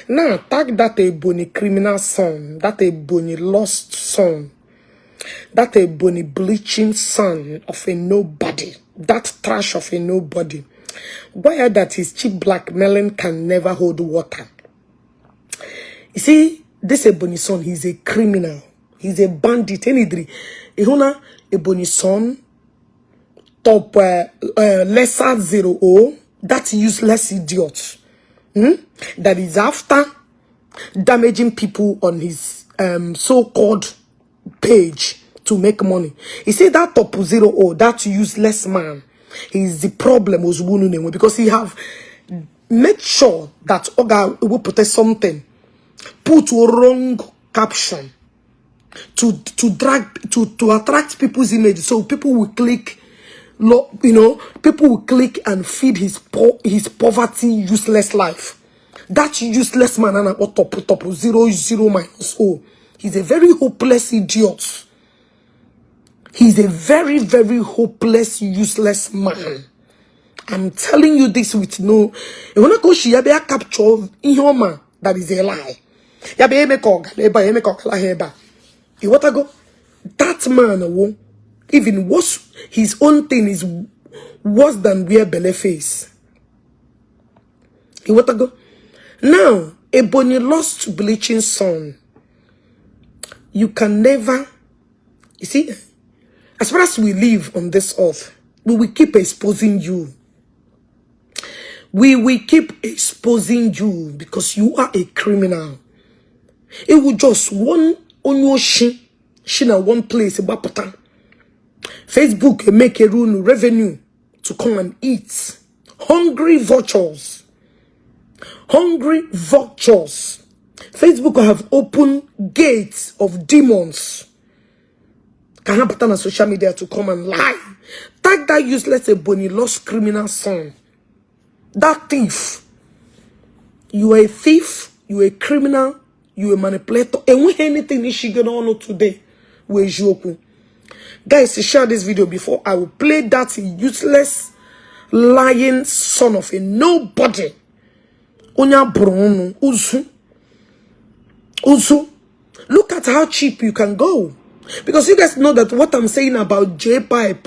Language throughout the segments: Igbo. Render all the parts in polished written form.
Now, tag that Ebonyi criminal son, that Ebonyi lost son, that Ebonyi bleaching son of a nobody, that trash of a nobody. Why that his cheap blackmailing can never hold water. You see, this Ebonyi son, he's a criminal. He's a bandit. Enidri. Ihuna Ebonyi son, top lesser 0O, that useless idiot that is after damaging people on his so-called page to make money. You see that top 0O, that useless man, he's the problem ozugbo unu na-enwe because he have made sure that ọ ga-ewepụta something, put wrong caption to drag to attract people's image so people will click people will click and feed his poverty, useless life. That useless man a na-akpọ top top 00 minus o, he's a very hopeless idiot. He's a very, very hopeless, useless man. I'm telling you this with no ịhụna ka o si ya bịa capture ihe ọma that is a lie, ya bịa eme ka ọ gala ebe a, eme ka ọ gala ha ebe a. Ịghọtago? That man wo even worse. His own thing is worse than where belle face. Ịghọtago? Now, Ebonyi lost bleaching son, you can never, you see, as far as we live on this earth, we will keep exposing you. We will keep exposing you because you are a criminal. It will just one onye oshi shi na one place gbapụta Facebook emekere unu revenue to come and eat. Hungry vultures, hungry vultures. Facebook have opened gates of demons ka ha bata na social media to come and lie. Tag that useless Ebonyi lost criminal son, that thief. You are a thief, you are a criminal, you are a manipulator. Enweghị anything ishigo n'ọnụ today wee eziokwu. Guys, share this video before I will play that useless lying son of a nobody, onye abụrụ ọnụ ụzụ ụzụ. Look at how cheap you can go, because you guys know that what I'm saying about J pipe,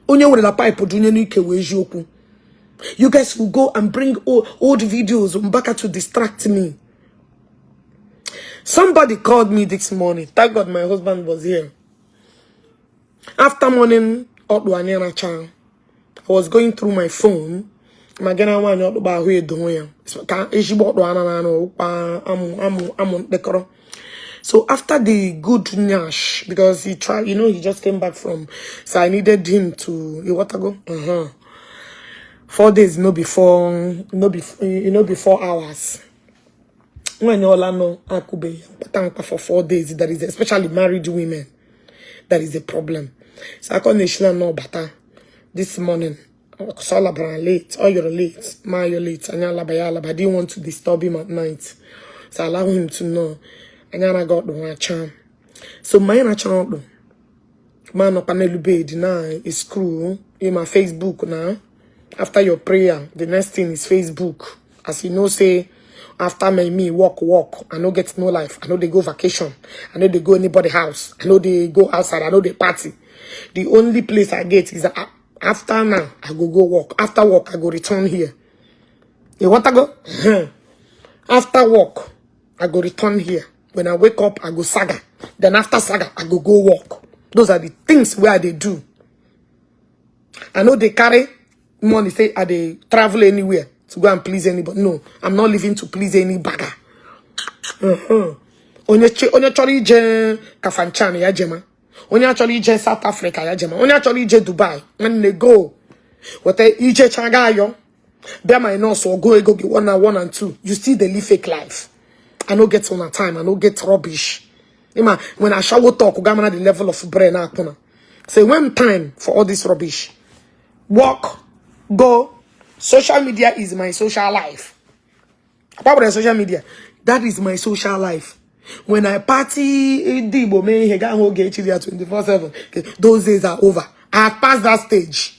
onye werela pipe dunye n'ike wee eziokwu. You guys will go and bring old videos Mbaka to distract me. Somebody called me this morning. Thank God my husband was here. After morning ọkpụ anyị racha, I was going through my phone. Ma gị na nwaanyị ọkpụkpa ahụ edo ya ka ezigbo ọkpụ anụ anụ ụkpa amụ amụ amụ mkpekọrọ. So after the good nyash, because he tried, he just came back from, so I needed him to, you what go? 4 days, no before, no before, before hours. Nwaanyị ọla nọ akụbeghị mkpata mkpa for 4 days, that is especially married women, that is a problem. So akọ na-eshila n'ọbata this morning. So ọ labara late, ọ yọrọ late, ma yọ late, anyị alaba ya alaba. I didn't want to disturb him at night. So I allow him to know. Anyị anaghị ọkpụ nwacha. So mgbe anyị na-achara ọkpụ, ma nọkwa n'elu bed na scroll in my Facebook na. After your prayer, the next thing is Facebook. As you know, say after my me work work, I no get no life. I no dey go vacation. I no dey go anybody house. I no dey go outside. I no dey party. The only place I get is after now I go go work. After work, I go return here. You want to go? After work, I go return here. When I wake up, I go saga. Then after saga, I go go work. Those are the things where I dey do. I no dey carry money say I dey travel anywhere to go and please anybody. No, I'm not living to please any bagger. Onye onye chọrọ ije Kafanchan ya jema. Onye achọrọ ije South Africa ya jema. Onye achọrọ ije Dubai, nwanne, go. Weta ije chaga ayọ. Bịa my nurse or go ego gị one and one and two. You still dey live fake life. I no get on time. I no get rubbish. Ima, when I shower talk, ga the level of brain akpụna. So when time for all this rubbish. Work, go. Social media is my social life. Apart from social media, that is my social life. When I party, ndị Igbo mee ihe gaa hụ oge echi ya 24/7. Okay, those days are over. I have passed that stage.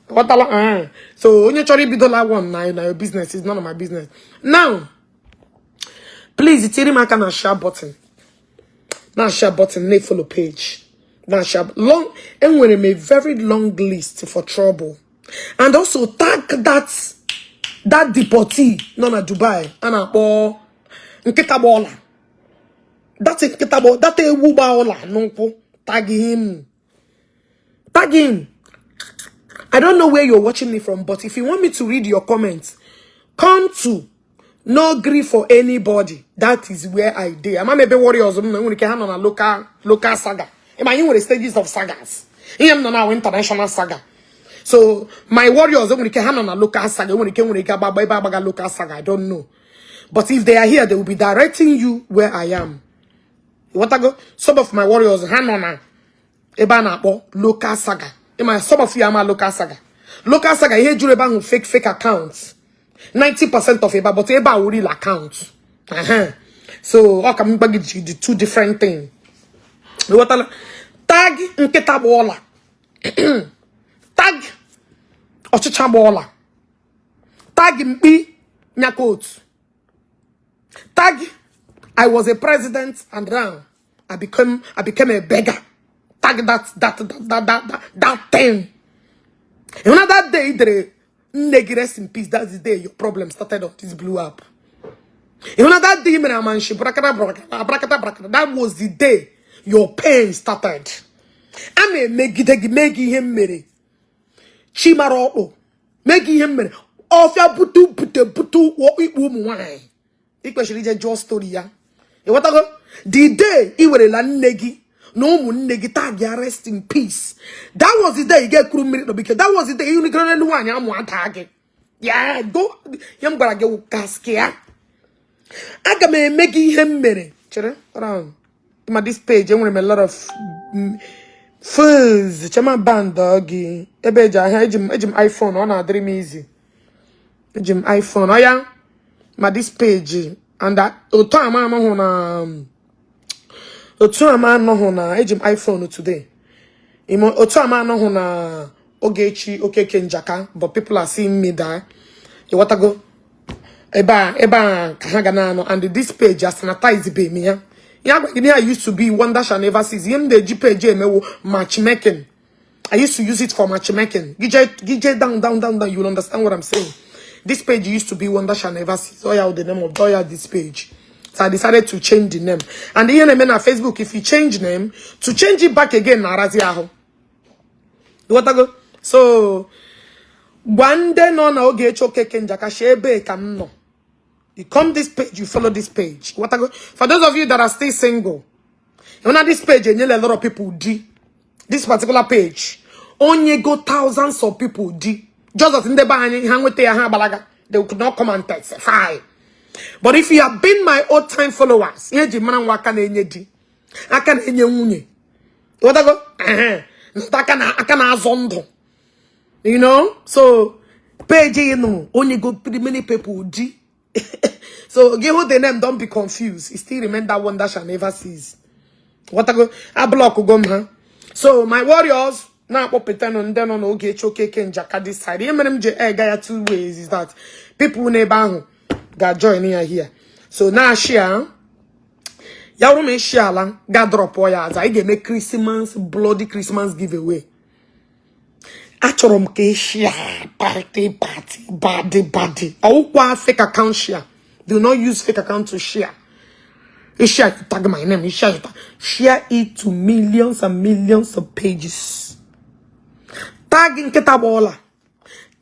Ghọtala? So onye chọrọ ibidola one na your business is none of my business. Now, Please tiri m aka na share button, na share button, na follow page, na share long. Enwere m a very long list for trouble. And also tag that deportee nọ na Dubai a na-akpọ nkịta gba ọla, that nkịta gba, that ewu gba ọla n'ụkwụ. Tag him, tag him. I don't know where you're watching me from, but if you want me to read your comments, come to No Gree for Anybody. That is where I dey. Ama m ebe warriors m na nwere ike ha nọ na local saga. Ịma anyị nwere stages of sagas. Ihe m nọ na international saga. So my warriors nwere ike ha nọ na local saga, nwere ike agbagba ebe agbaga local saga. I don't know. But if they are here, they will be directing you where I am. Ịghọtago? Some of my warriors ha nọ na ebe a na-akpọ local saga. Ịma some of you ama local saga. Local saga, ihe juru ebe ahụ fake accounts. 90% of ebe, but ebe a wụ real account. So ọ ka m gba gị the two different thing. Ịghọtala? Tag nkịta gba ọla. Tag ọchịcha gba ọla. Tag mkpi nyakot. Tag "I was a president and now I became a beggar." Tag that thing. You know that day the nne, rest in peace. That's the day your problem started on this blue app. You know that day man brakata brakata brakata brakata. That was the day your pain started. A na-emegide gị, mee gị ihe m mere chi mara ọkpụ, mee gị ihe m mere ọfịa butu bute butu ikpu ụmụ nwanyị. Ị kwesịrị ije jụọ story ya. Ịghọtago? The day ị werela nne gị na ụmụnne gị tag ya "rest in peace", that was the day ị ga-ekuru mmiri n'obike. That was the day ị rigoro n'elu nwaanyị amụ ada gị ya go. Ihe m gwara gị wụ kaskia. Aga m eme gị ihe m mere. Chere round ma this page, enwere m a lot of fuzz chema band gị ebe eji ahịa. Eji m iPhone, ọ na-adịrị m easy. Eji m iPhone ọ ya ma this page and otu a ma anọghị na otu a ma anọghị na eji m iPhone today. Otu a ma anọghị na Ogechi Okeke Njaka, but people are seeing me there. Ịghọtago? Ebe a ka ha ga na-anọ. And this page a sanitize be m ya. Ya gwa gị, I used to be Wonder Shall Never Cease. Ihe m na-eji page emewo matchmaking. I used to use it for matchmaking. Gije, gije down, down, down, down. You will understand what I'm saying. This page used to be Wonder Shall Never Cease. Oh yeah, the name of, oh yeah, this page. So I decided to change the name. And ihe na-eme na Facebook, if you change name, to change it back again na arazi ahụ. Ịghọtago? So gwa ndị nọ na Ogechi Okeke Njaka shi ebe ka m nọ. You come this page, you follow this page. Ịghọtago? For those of you that are still single, you know this page enyela a lot of people di. This particular page onye go thousands of people di. Just as ndị be anyị ha nweta ya, ha agbalaga. They could not come and testify. But if you have been my old time followers, ihe eji mara nwa aka na-enye di, aka na-enye nwunye. Ịghọtago? Ehe. Aka na aka na-azọ ndụ. You know? So page you know only go pretty many people di. So give who the name, don't be confused. It still remain that one that shall never cease. What I go I block go m ha. So my warriors na-akpọpụtanụ ndị nọ n'Ogechi Okeke Njaka this side. Ihe mere m ji ega ya two ways is that people n'ebe ahụ ga-join ya here. So na share ya bụrụ ma ị ala ga drop ya aza. Anyị ga-eme Christmas, bloody Christmas giveaway. Achọrọ m ka ị share party party body body. Ọwụkwa fake account share. Do not use fake account to share. You share, you tag my name. You share, you tag. Share it to millions and millions of pages. Tag nkịta gba ọla.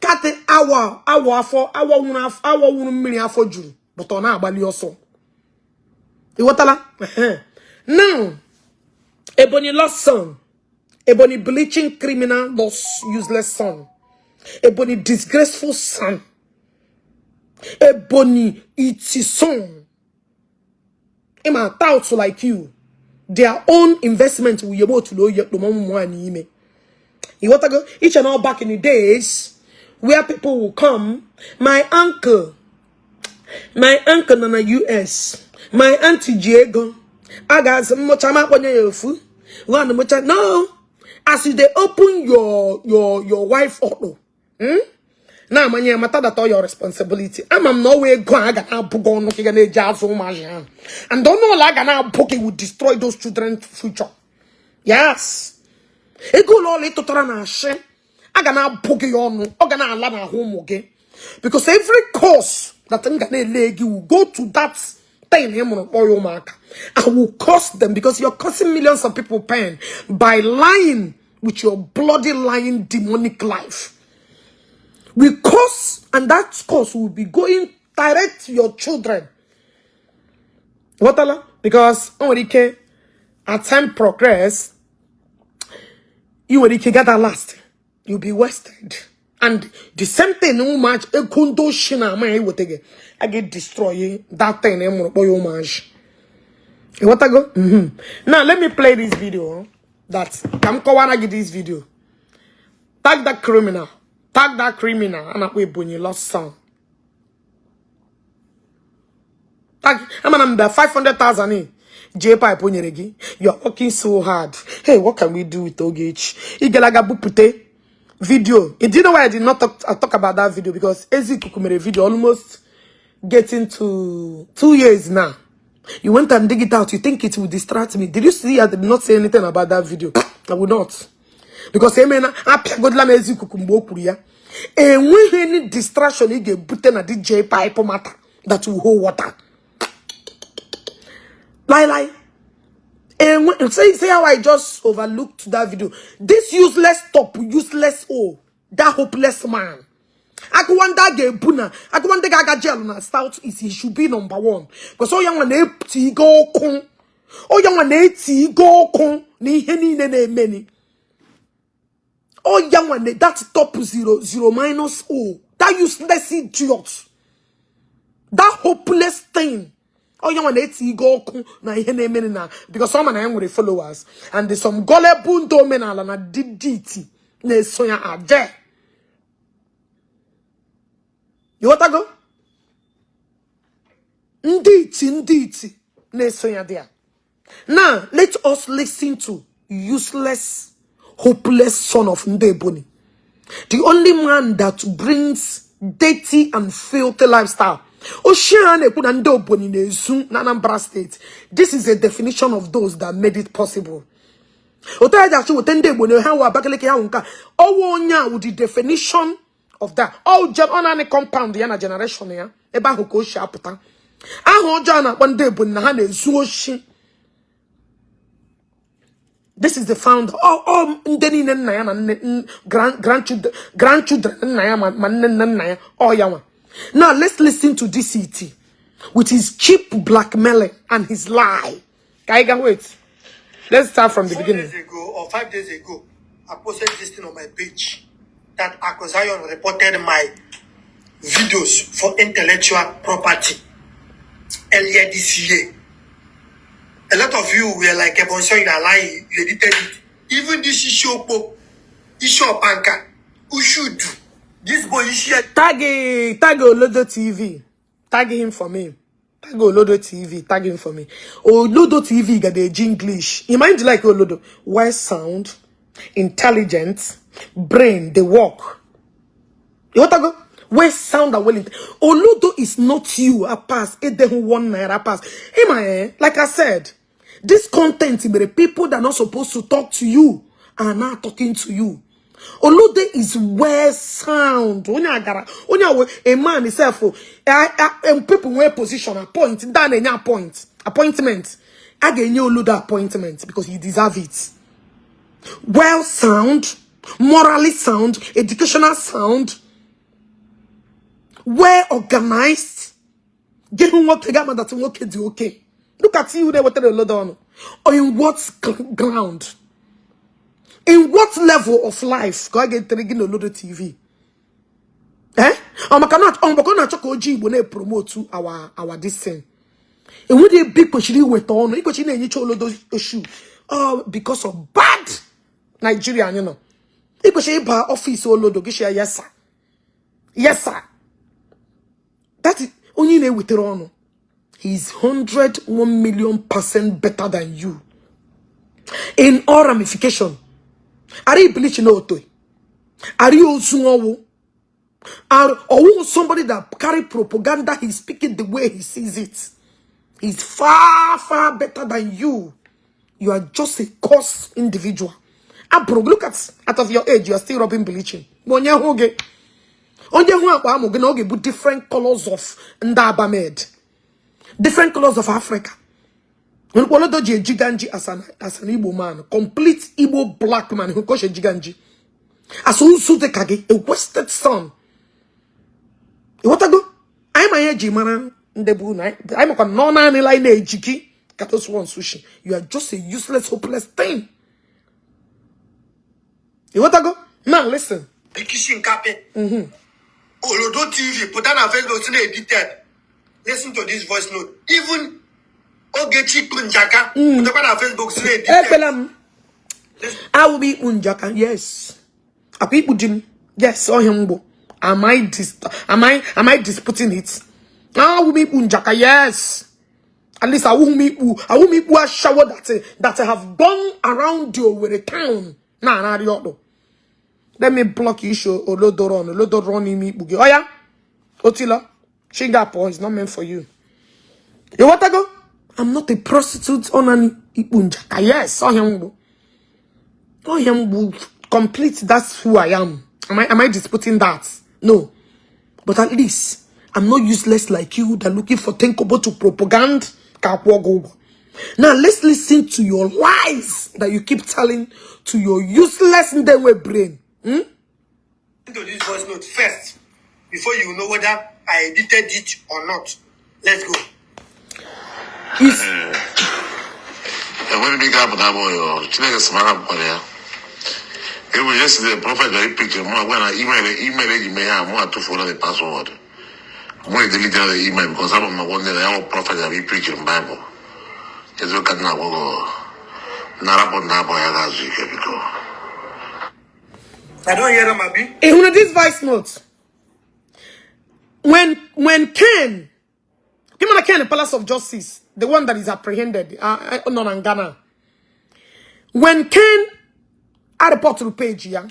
Katị awa awa afọ awa nwụrụ afọ awa nwụrụ mmiri afọ juru, but ọ na-agbalị ọsọ. Ịghọtala? Ehe. Now, Ebony lost son, Ebony bleaching criminal lost useless son, Ebony disgraceful son, Ebony iti son. Ịma touts like you, their own investment will yebo to lo ụmụ nwaanyị ime. Ịghọtago? Each and all back in the days where people will come, my uncle nọ na US, my auntie ji ego, a ga-asị mmụcha m akpọnye ya ofu one mụcha. No, as you dey open your wife ọkpụ, Na-amanye ya mata that all your responsibility. Ama m na ọwa ego a ga na-abụ gị ọnụ ka ị ga na-eji azụ ụmụazị ahụ. And ọnụ ụlọ a ga na-abụ gị will destroy those children's future. Yes. Ego ụlọ ọla ịtụtara na ashị a ga na-abụ gị ọnụ, ọ ga na-ala n'ahụ ụmụ gị. Because every curse that m ga na-ele gị will go to that thing ị mụrụ kpọọ ya ụmụaka. I will curse them because you're causing millions of people pain by lying with your bloody lying demonic life. We curse, and that curse will be going direct to your children. Ghọtala? Because o nwere ike, as time progress, ị nwere ike gather last. You'll be wasted. And the same thing ụmụazị ego ndị oshi na-ama ya iweta gị, a ga-destroy that thing ị mụrụ kpọ ya ụmụazị. Ịghọtago? Now let me play this video that ka m kọwara gị this video. Tag that criminal. Tag that criminal. A na-akpọ Ebonyi Lost Son. Tag, amana m da 500,000 in. J pipe o nyere gị. You are working so hard. Hey, what can we do with Ogechi? Ị gara aga bupute video. Do you know why I did not talk about that video? Because Ezikuku mere video almost getting to 2 years now. You went and dig it out. You think it will distract me. Did you see I did not say anything about that video? I will not. Because emena apịagodila m Ezikuku mgbe o kwuru ya. Enweghị any distraction ị ga-ebute na DJ pipe matter that will hold water. Lie, lie. And say how I just overlooked that video. This useless top, useless oh, that hopeless man. Agụwanda ga-ebu na agụwanda ga-aga jail na South East, he should be number one. Because onye nwa na-eti igo ọkụ. Onye nwa na-eti igo ọkụ na ihe niile na-emeni. Onye nwa na that top zero zero minus o. That useless idiot. That hopeless thing. Onye nwa na-eti igo ọkụ na ihe na-emeni na because ọ ma na ya nwere followers and there's some gullible ndị omenala na diditi na-eso ya aje. Ịghọtago? Ndị iti na-eso ya dị ya. Now, let us listen to useless, hopeless son of ndị Ebonyi. The only man that brings dirty and filthy lifestyle. Oshie a na-ekwu na ndị Ebonyi na-ezu na Anambra State. This is a definition of those that made it possible. Otu a ji achọ weta ndị Ebonyi ha wụ Abakaliki ha wụ nke a. Ọwụ onye a wụ the definition of that. All gen ọ naanị compound ya na generation ya ebe ahụ ka o si apụta. Aha ọjọọ a na-akpọ ndị Ebonyi na ha na-ezu oshi. This is the founder. Oh, ndị niile nna ya na nne grandchildren nna ya ma nne nne nna ya ọ ya nwa. Now let's listen to this ET with his cheap blackmailing and his lie. Ka anyị ga wait. Let's start from the 4 beginning. days ago or 5 days ago, I posted this thing on my page that Akụ Zion reported my videos for intellectual property earlier this year. A lot of you were like, "Ebonso, you are lying, you edited it." Even this Ishiopo, Ishiopanka, Ushudu, this boy Ishia Tag Olodo TV. Tag him for me. Tag Olodo TV. Tag him for me. Olodo TV got the English. You mind like Olodo. Well sound, intelligent, brain, they work. You want to go? Well sound and well Olodo is not you. A pass. It then ₦1 pass. Hey, eh? Like I said, this content, the people that are not supposed to talk to you are now talking to you. Olodo is well sound. Onye agara, onye awe, a man himself, oh, people wear position, appoint, dan enye appointment. A ga-enye Olodo appointment because he deserve it. Well sound, morally sound, educational sound, well organized. Gị hụ nwoke ga that nwoke dị okay. Look at you there with the Olodo on. Or in what ground? In what level of life ka ọ ga-etere gị n'Olodo TV? Eh? Ọ maka na ọ maka ọ na-achọ ka o ji Igbo na-epromote our this thing. Enweghị ebe ị kwesịrị iweta ọnụ, ị kwesịrị na-enyecha Olodo issue. Oh, because of bad Nigeria anyị nọ. Ị kwesịrị ịba office Olodo gị share, "Yes sir. Yes sir." That is onye ị na-ewetara ọnụ. He is 101 million% better than you. In all ramification. Ari bleach na oto. Ari ozu ọwụ. And or somebody that carry propaganda, he's speaking the way he sees it. He's far, far better than you. You are just a coarse individual. Abro, look at out of your age, you are still rubbing bleaching. Onye hụ gị, onye hụ akpa amụ gị na ọ ga-ebu different colors of ndị Aba made. Different colors of Africa. Olodo ji ejiga nji as an Igbo man, complete Igbo black man who kosh ejiga nji. As nsu dị ka gị, a wasted son. Ịghọtago? Anyị ma ihe eji mara ndị bụ na anyị makwa nọ naanị line na-eji gị ka those ones sushi. You are just a useless, hopeless thing. Ịghọtago? Now listen. Rikishi Nkape. Olodo TV pụta na Facebook si na edited. Listen to this voice note. Even Ogechi Njaka pụtakwa na Facebook si na edited. Ekpela m. Awụ m ikpu njaka. Yes. Akwa ikpu di m. Yes, ọhịa mgbo. Am I disputing it? Awụ m ikpu njaka. Yes. At least awụ m ikpu ashawo that have gone around the Owerri town. Na anarị ọdụ. Let me block you show Olodoron. Olodoron n'ime ikpu gị. Oya. Otila. Singapore is not meant for you. You want to go? I'm not a prostitute on an ikpu njaka. Yes, ọhịa mgbo. Ọhịa mgbo complete. That's who I am. Am I disputing that? No. But at least I'm not useless like you that looking for tenkobo to propaganda. Ka akwụọ gị ụgwọ. Now let's listen to your lies that you keep telling to your useless ndewe brain. Listen to this voice note first before you know whether I edited it or not. Let's go. Is Enweghị m ike apụta abụọ ya. Chineke sị mara pụkwara ya. Even yesterday, prophet bịara picture mụ agwa na email eji mee ya, mụ atụfuola the password. Mụ edelete the email because ama m na one day na ya wụ prophet bịara preach m Bible. Eziokwu ka m na-agwa gị, narapụ na abụọ ya ga-azụ ike, biko. I don't hear them, abi. Ehuna this voice note. When Ken, Kimana Ken, the Palace of Justice, the one that is apprehended, no, in Ghana. When Ken I report to the page, yeah.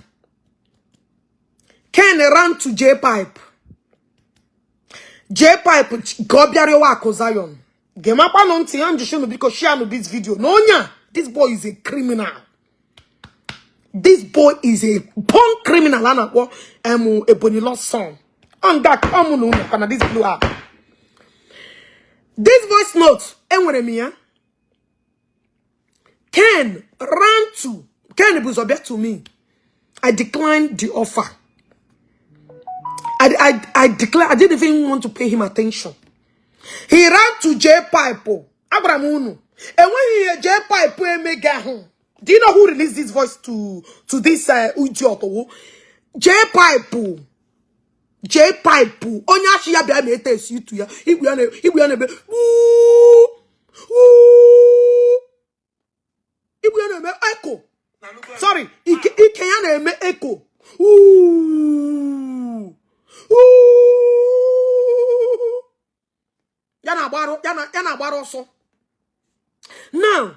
Ken ran to J Pipe. J Pipe ka ọ bịa rịọwa Akụ Zion. Gemakwanụ ntị ya njishinu, biko share this video. No onya, this boy is a criminal. This boy is a born criminal. A na-akpọ Ebonyi lost son. On that, ọmụ na unu kana this blue app. This voice note, enwere m ya. Ken ran to Ken bụ ụzọ to me. I declined the offer. I declared, I didn't even want to pay him attention. He ran to J Pipe. Agwara m unu. Enweghị ihe J Pipe emega ahụ. Do you know who released this voice to this idiot? J Pipe. J Pipe. Onye achị ya bịa ma ete esi itu ya. Igwe ya na-eme. Wuu! Wuu! Igwe ya na-eme echo. Sorry, ike ya na-eme echo. Wuu! Wuu! Ya na-agbara ọsọ. Now,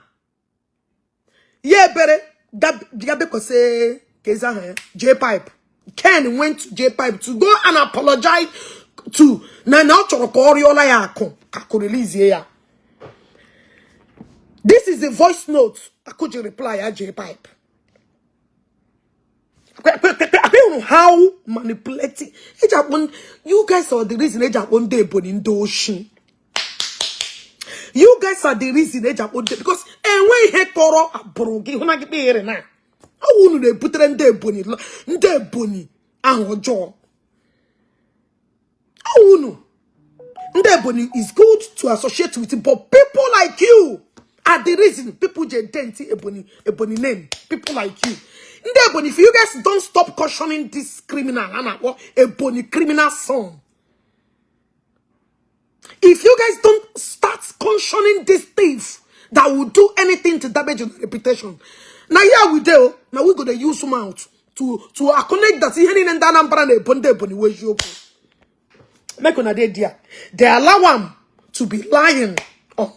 ya ebere ga bekwasị ka ezi aha ya J Pipe. Ken went to J Pipe to go and apologize to na ọ chọrọ ka ọ rịọla ya akụ ka akụ release ya. This is the voice note Akụ ji reply ya J Pipe. Akwa hụrụ how manipulating eji akpọ you guys are the reason eji akpọ ndị Ebonyi ndị oshi. You guys are the reason eji akpọ ndị, because enwe ihe kọrọ abụrụ gị hụ na gị kpeghere na ọ unu na-ebutere ndị Ebonyi ahụ ọjọọ. Ọ unu ndị Ebonyi is good to associate with, but people like you are the reason people ji dent Ebonyi name. People like you, ndị Ebonyi, if you guys don't stop cautioning this criminal a na-akpọ Ebonyi criminal son, if you guys don't start cautioning this thief that will do anything to damage your reputation, na here we dey, na we go dey use mouth to acknowledge that ihe niile ndị Anambra na-ebo ndị Ebonyi wee eziokwu. Make una dey there. They allow am to be lying on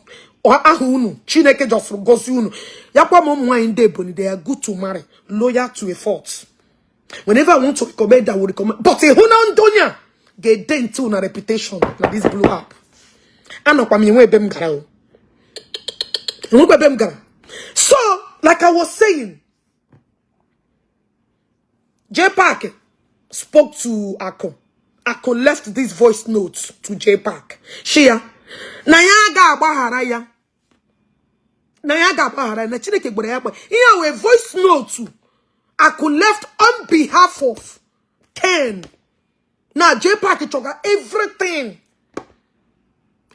aha unu. Chineke just gozie unu. Ya kwa ma ụmụ nwaanyị ndị Ebonyi, they are good to marry, loyal to a fault. Whenever I want to recommend, I will recommend. But ịhụ na ndị onye a ga-ede ntụ na reputation na this blue app. Anọkwa m enwe ebe m gara o. Enwekwa ebe m gara. So, like I was saying, J Park spoke to Ako. Ako left this voice note to J Park. Shia, na ya ga-agbaghara ya. Na ya ga-agbaghara ya. Na Chineke gbara ya gba. Ihe a wee voice note Ako left on behalf of Ken. Now J Park chọga everything.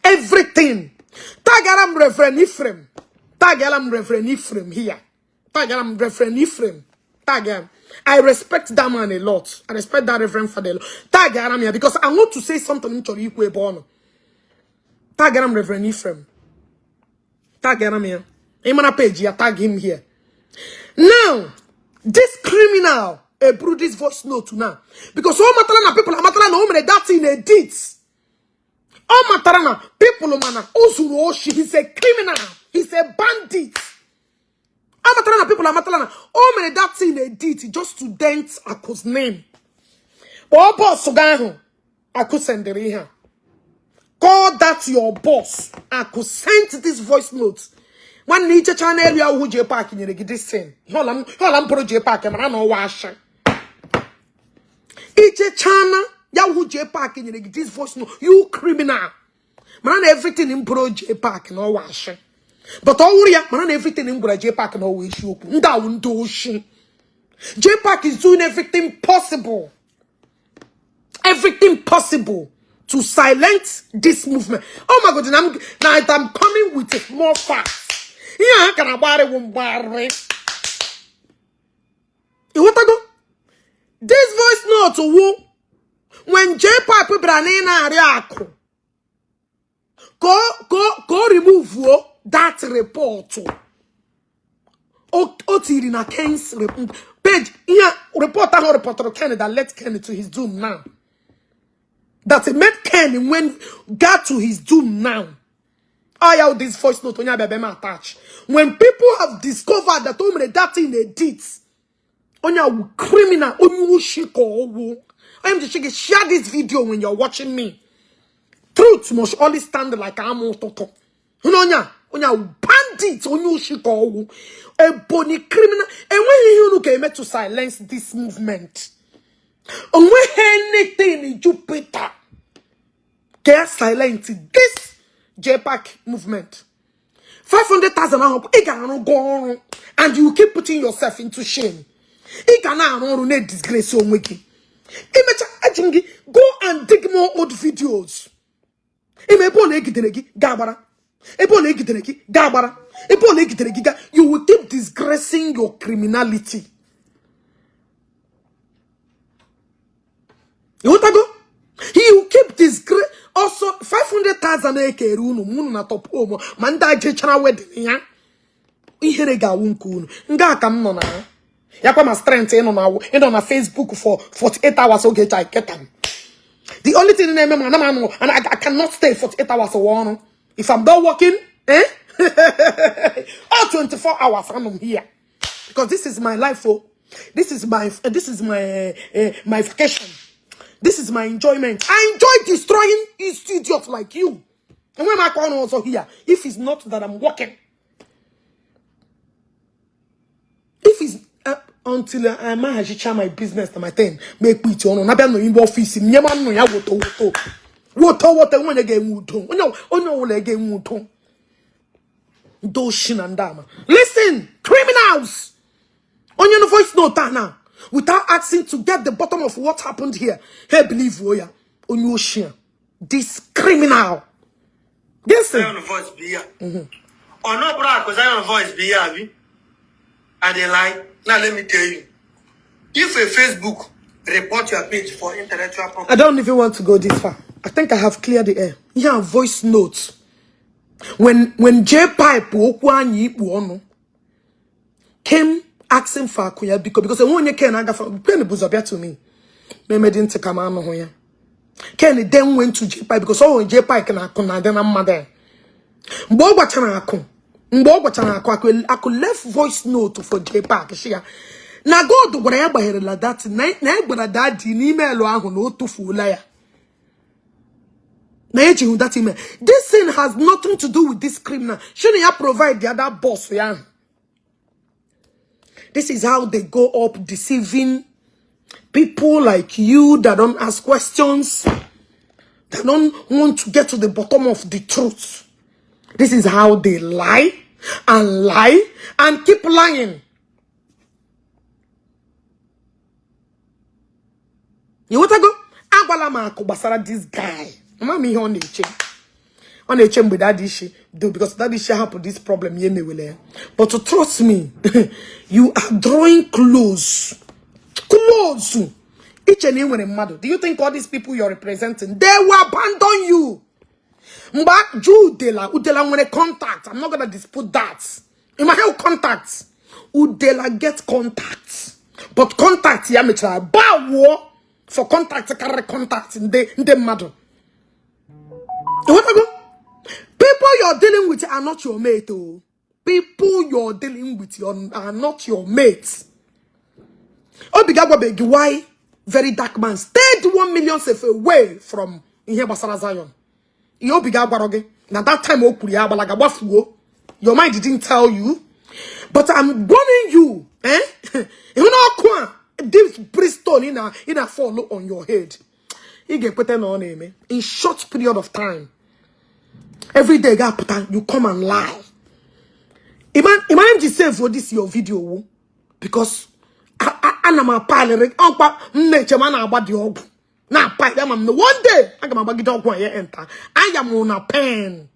Everything. Tagara m Reverend Ephraim. Tagara m Reverend Ephraim here. Tagara m Reverend Ephraim. Tag him. I respect that man a lot. I respect that Reverend Father a lot. Tagara m ya because I want to say something m chọrọ ikwu ebe ọ nọ. Tagara m Reverend Ephraim. Tagara m ya. Ị mara page ya, tag him here. Now, this criminal eburu this voice note now because ọ matara na people amatara na o mere that thing edit. Ọ matara na people mana o zuru oshi. He's a criminal. He's a bandit. Ọ matara na people amatara na o mere that thing edit just to dent Aku's name. Kpọọ boss gị ahụ Aku sendịrị ihe a. Call that your boss. Aku sent this voice note. Nwanne, ichecha n'elu ya hụ J Park nyere gị this thing. Ihe ọla m bụrụ J Park mara na ọwa asha. Ichechana ya hụ J Park nyere gị this voice note. You criminal. Mara na everything m bụrụ J Park na ọwa asha. But ọ wụrụ ya mara na everything m gwara J Park na ọwa isiokwu. Ndị awụ ndị oshi. J Park is doing everything possible. Everything possible to silence this movement. Oh my God, and now I'm coming with it more facts. Ihe a ka na-agbagharị wụ mgbagharị. Ịghọtago? This voice note wụ when J Pipe bịara na ị na-arịọ akụ ka o remove that report o tiri na Ken's page. Ihe report ahụ reportụrụ Ken that led Ken to his doom now. That it made Ken when got to his doom now. I have this voice note onye abịa ma attach. When people have discovered that o mere that thing edit, onye awụ criminal, onye oshi ka ọwụ. I am just share this video when you're watching me. Truth must always stand like amụ ụtụtụ. Hụ na onye awụ bandit, onye oshi ka ọwụ. Ebonyi criminal. Enweghị ihe unu ga-eme to silence this movement. Onweghị anything Jupiter ga silent this JPAC movement. 500,000 ahụ ị ga-arụgo ọrụ and you keep putting yourself into shame. Ị ga na-arụ ọrụ na-disgrace onwe gị. Imecha eji m gị go and dig more old videos. Ime ebe ọ na-egidere gị ga-agbara. Ebe ọ na-egidere gị ga-agbara. Ebe ọ na-egidere gị ga, you will keep disgracing your criminality. Ịghọtago? You keep disgrace also 500,000 ekere unu ma unu na top home ma ndị a jechara wedding ya. Ihere ga-awụ nke unu. Nga ka m nọ na ya. Ya kwa ma strength ịnọ na Facebook for 48 hours oge eji get am. The only thing na-eme m ana m anọ and I cannot stay 48 hours ụwa ọrụ. If I'm not working, eh? All 24 hours I'm here. Because this is my life, oh. This is my vacation. This is my enjoyment. I enjoy destroying idiots like you. And when I call also here, if it's not that I'm working, if it's until I manage my business and my thing, make me to on na no in office, nye man no ya woto woto. Woto woto onye ga-enwe udo. Onye ọbụla ga-enwe udo. Ndị oshi na ndị ama. Listen, criminals! Onye no voice note a now without asking to get the bottom of what happened here. Hey, believe wo ya. Onye oshi a. This criminal. Listen. Zion voice be here. Or no, bro, because Zion voice be here, abi. I dey lie. Now let me tell you. If a Facebook report your page for intellectual property, I don't even want to go this far. I think I have cleared the air. Yeah, voice notes. When J Pipe okwu anyị ikpu ọnụ came asking for akụ ya biko because enwe onye Ken agafe Ken bụ bịa to me. Memedi ntị ka m anụhụ ya. Ken then went to J Pipe because ọ hụrụ J Pipe na akụ na-adị na mmadụ ya. Mgbe ọ gwachara akụ, akụ left voice note for J Park shi ya Na God gwara ya gbagherela that na ya gwara daddy n'email ahụ na o tufuola ya. Na ejighị that email. This thing has nothing to do with this criminal. Shouldn't ya provide the other boss ya? This is how they go up deceiving people like you that don't ask questions, that don't want to get to the bottom of the truth. This is how they lie and lie and keep lying. You want to go? Agwala m akụ gbasara this guy. Ama m ihe ọ na-eche. Ọ na-eche mgbe daddy ishi do because daddy ishi hapụ this problem ya emewele ya. But to trust me, you are drawing close. Close. Iche na ị nwere mmadụ. Do you think all these people you're representing, they will abandon you? Mgbe jụ Udela, Udela nwere contact. I'm not gonna dispute that. Ịma ha contact. Udela get contact. But contact ya mechara bawuo for contact karịrị contact ndị mmadụ. Ịghọtago? People you're dealing with are not your mate. Oh. People you're dealing with are not your mates. Obi ga-agwabeghị why very dark man stayed 1 million safe away from ihe gbasara Zion. Ihe obi ga-agwara gị na that time o kwuru ya agbalaga gbafuo. Your mind didn't tell you. But I'm warning you. Eh? Ịhụ na ọkụ a, this brimstone ị na fall on your head. Ị ga-ekweta na ọ na-eme in short period of time. Every day ga-apụta, you come and lie. Iman m ji save this your video wo because ana m apalịrị ọkwa m na-eche m a na-agba dị ọgwụ na-apalị ama m na one day aga m agbagide ọgwụ a ya enter aya m na pen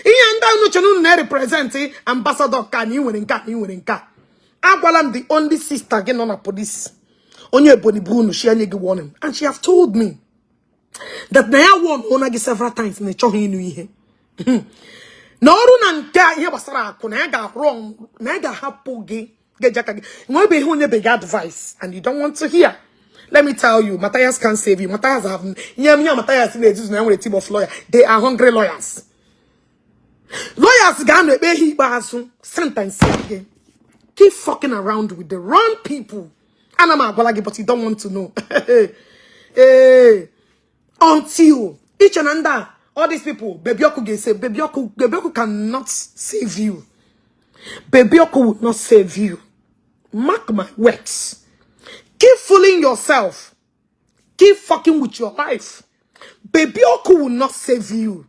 ihe ndị ahụ uche unu na-represent ambassador ka na ị nwere nke a na ị nwere nke a. Agwala m the only sister gị nọ na police, onye Ebonyi bụ unu shi enye gị warning, and she have told me that na ya warn ụna gị several times na ị chọghị ịnụ ihe na ọrụ na nke a ihe gbasara akụ na ya ga-arụ na ya ga-ahapụ gị ga-eji aka gị nwebe ihe onye be gị advice and you don't want to hear. Let me tell you, Matthias can't save you. Matthias have ihe ihe Matthias na-ezuzu na ya nwere team of lawyers. They are hungry lawyers. Lawyers ga-anọ ekpe ihe ikpeazụ sentence gị. Keep fucking around with the wrong people. Ana m agwala gị, but you don't want to know. Ee, until iche na ndị a, all these people, Baby Ọkụ ga-ese Baby Ọkụ. Baby Ọkụ cannot save you. Baby Ọkụ will not save you, mark my words. Keep fooling yourself, keep fucking with your life. Baby Ọkụ will not save you.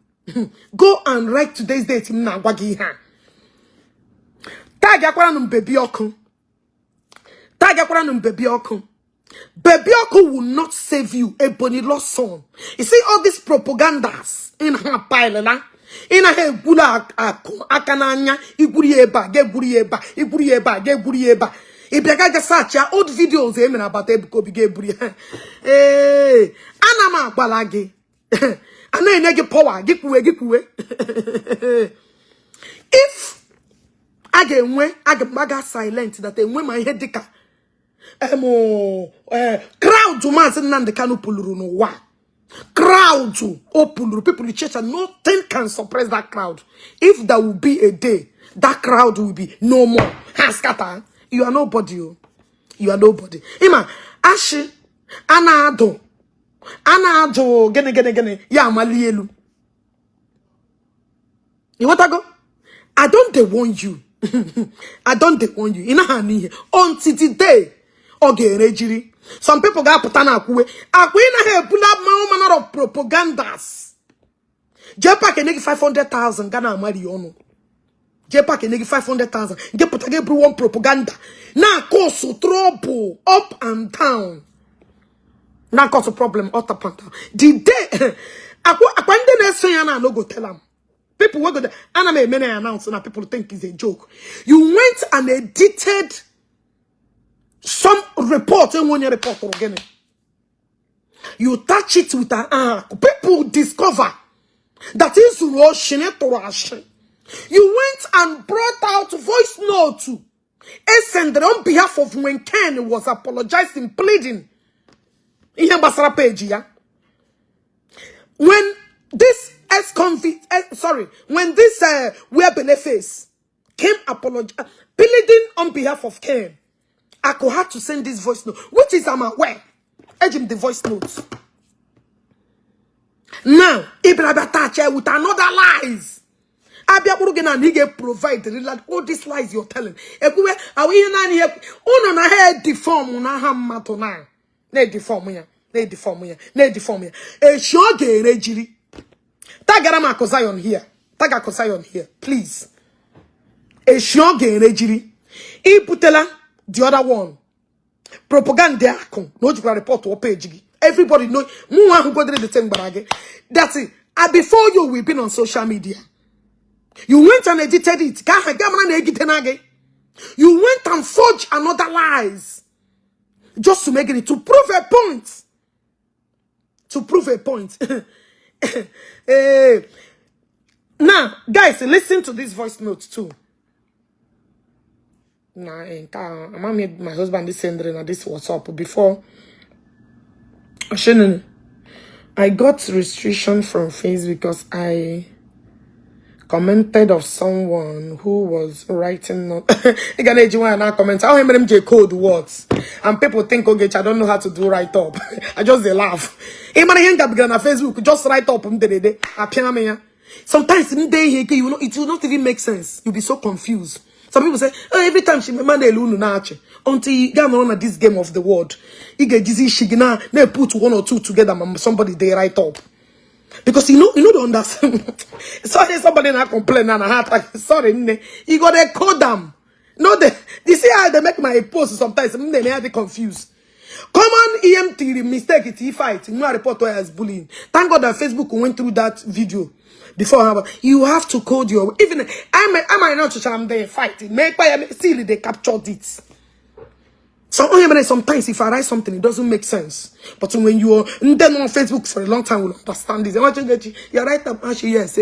Go and write today's date. M na-agwa gị ihe a. Tag akwara m Baby Ọkụ, tag akwara m Baby Ọkụ. Baby Ọkụ will not save you, Ebony lost son. You see all these propagandas in her pile la. Ị na ha egwuru akụ aka n'anya, igwuru ya ebe a, ga-egwuru ya ebe a, igwuru ya ebe a, ga-egwuru ya ebe a. Ị bịa ga search ya old videos e mere agbata Ebuka Obi ga-eburu ya. Ee, ana m agbala gị. A na-enye gị power, gị kwuwe, gị kwuwe. If a ga-enwe a ga silent that enwe ma ihe dịka crowd Maazị Nnamdi Kanu pụluru n'ụwa, crowd o pụluru people church, and nothing can suppress that crowd. If there will be a day that crowd will be no more, ha scatter. You are nobody o. You are nobody. Ịma ashị a na-adụ a na-adụ gịnị gịnị gịnị ya amali elu. Ịghọtago? I don't dey warn you. I don't dey warn you. Ị naghị anụ ihe until the day ọ ga-ere jiri. Some people ga-apụta na akwuwe akwa ị naghị ebula mmanwụ manner of propagandas. JPAC enye gị 500,000 ga na-amari ọnụ. JPAC enye gị 500,000 nke pụta gị bụrụ one propaganda na-cause trouble up and down, na-cause problem up and down. The day akwa akwa ndị na-eso ya na no go tell am. People wey go there, ana m eme na announce na people think it's a joke. You went and edited some report, enwe onye report gịnị, you touch it with an ah, people discover that is oshi na tụrụ ashị. You went and brought out voice note send on behalf of when Ken was apologizing, pleading ihe gbasara page ya. When this ex-convict, sorry, when this where Beleface came apologize, pleading on behalf of Ken. Aku had to send this voice note, which is I'm aware. Eji m the voice note. Now, ị bịara bịa touch with another lies. Abịa kpụrụ gị na ị ga-provide real all these lies you're telling. Ekwuwe awụ ihe naanị ihe unu na ha edifọm n'aha mmadụ na na-edifọm ya, na-edifọm ya, na-edifọm ya. Echi ọ ga-ere jiri. Tagara m Akụ Zion here. Tag Akụ Zion here, please. Echi ọ ga-ere jiri. Ibutela the other one. Propaganda akụ na o jikwara report ọ page gị. Everybody know mụ ahụ godere the thing gbara gị. That's it. And before you, we've been on social media. You went and edited it. Ka aha ga mara na egide na gị. You went and forged another lies just to make it, to prove a point. To prove a point. Now, guys, listen to this voice note too. Nah, my husband is sending this WhatsApp before. I got restriction from Facebook because I commented of someone who was writing not comment. How many code words and people think, okay, I don't know how to do write up. I just they laugh. Na Facebook, just write up. Sometimes you know, it will not even make sense. You'll be so confused. Some people say, oh, every time she until you get on this game of the world, you get they put one or two together, somebody they write up. Because you know don't understand. Sorry, somebody not complain and I sorry, you gotta code them. No, they you see how they make my post sometimes they may be confused. Common EMT mistake it fight. No report as bullying. Thank God that Facebook went through that video before. You have to code your even I might not I'm there fighting. Make by still they captured it. So sometimes if I write something, it doesn't make sense. But when you're then on Facebook for a long time, will understand this. You're right up, actually, yes,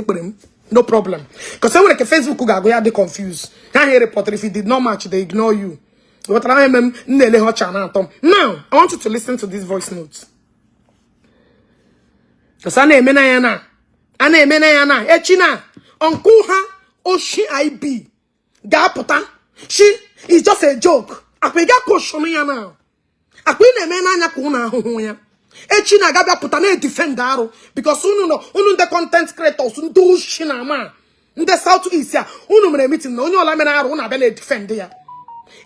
no problem. Because when like Facebook go they confused. Can't hear report if it did not match, they ignore you. What I am now, I want you to listen to this voice note. Because I name na Echina Uncle ha Oshi IB Gaputa. She is just a joke. Akwiga caution ya now. Akwi na-eme n'anya ka unu ahụhụ ya. Echi na agabịa pụta na defend arụ because unu nọ unu ndị content creators ndị oshi na ama ndị South East ya unu mere meeting na onye ọla mere arụ unu abịa na defend ya.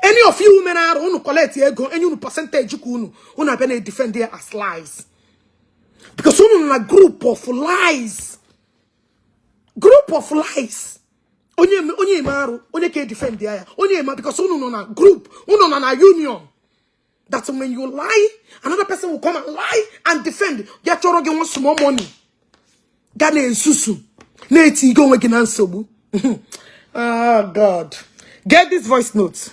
Any of you mere arụ unu collect ego enye unu percentage ka unu unu abịa na defend ya as lies. Because unu nọ na group of lies. Group of lies. Onye eme arụ onye ka defend ya onye eme because unu nọ na group unu nọ na union. That when you lie, another person will come and lie and defend. Ya chọrọ gị one small money. Ga na-esusu na-eti gị onwe gị na nsogbu. Oh God. Get this voice note.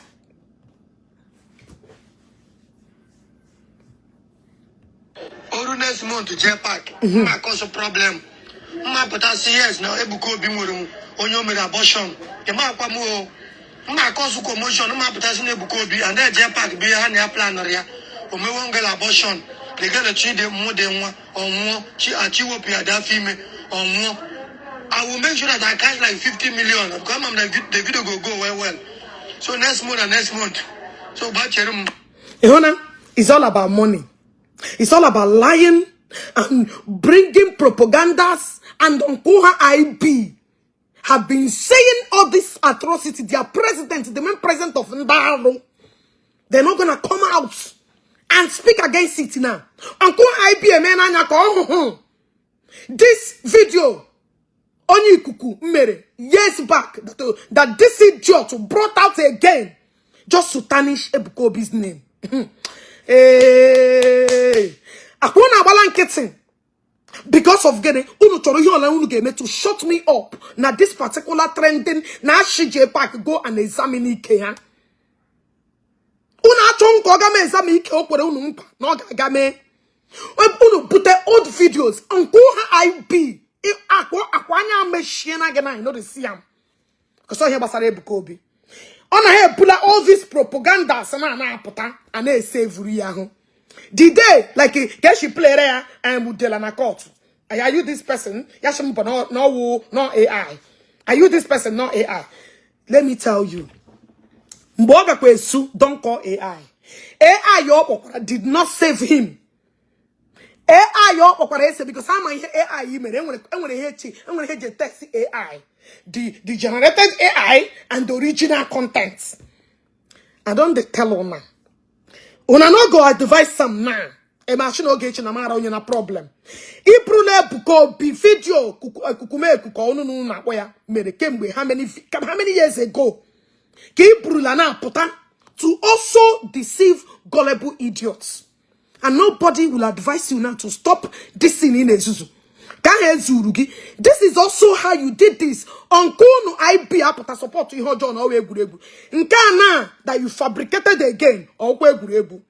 Oru next month je park. Ma cause problem. Ma pụta si yes na Ebuka Obi nwere onye o mere abortion. Ịma akwa m o. Ma cause commotion. Ma pụta si na Ebuka Obi and then je park bụ ihe ha na ya planụrụ ya. O mewe ngala abortion. The girl chi dị mmụ dị nwa ọnwụọ chi achi wepụ ya dị afọ ime ọnwụọ. I will make sure that I cash like 50 million because I'm like the video go go well well. So next month and next month. So bachere m. Ihona, it's all about money. It's all about lying and bringing propagandas, and Uncle IB have been saying all this atrocity. Their president, the main president of Ndaro, they're not gonna come out and speak against it now. Uncle IB, this video, Onye Ikuku mere years back that this idiot brought out again just to tarnish Ebuka Obi's name. Hey, akwụna agbala nkịtị because of gịnị unu chọrọ ihe ọla unu ga-eme to shut me up na this particular trending na J Park go and examine ike ha. Unu achọ nke ọ ga mee examine ike o kwere unu nkwa na ọ ga-aga mee. Unu bute old videos nke ha IB akwa anya mechie na gị na no dey see am. Because ihe gbasara Ebuka Obi. Ọ na ha ebula all this propaganda na na-apụta a na-esevuru ya ahụ. The day, like, can she play there and Udela na court? Are you this person? No, no, no AI. Are you this person? No AI. Let me tell you. Don't call AI. AI ọ kpọkwara did not save him. AI ọ kpọkwara ese because ama ihe AI mere enwere ihe echi enwere ihe eji test AI, the generated AI and the original content. I don dey tell una, una no go advise am now. Emachi na Ogechi na mara onye na problem ibrula Ebuka Obi video ekukumeku ka ọnụ unu na-akpọ ya mere kemgbe how many years ago ka ibrula na-apụta to also deceive gullible idiots, and nobody will advise you now to stop this thing in ezuzu ka ahụ ezuru gị. This is also how you did this uncle unu ib apụta support ihe ọjọọ na ọwa egwuregwu nke a na that you fabricated again, ọkwa egwuregwu.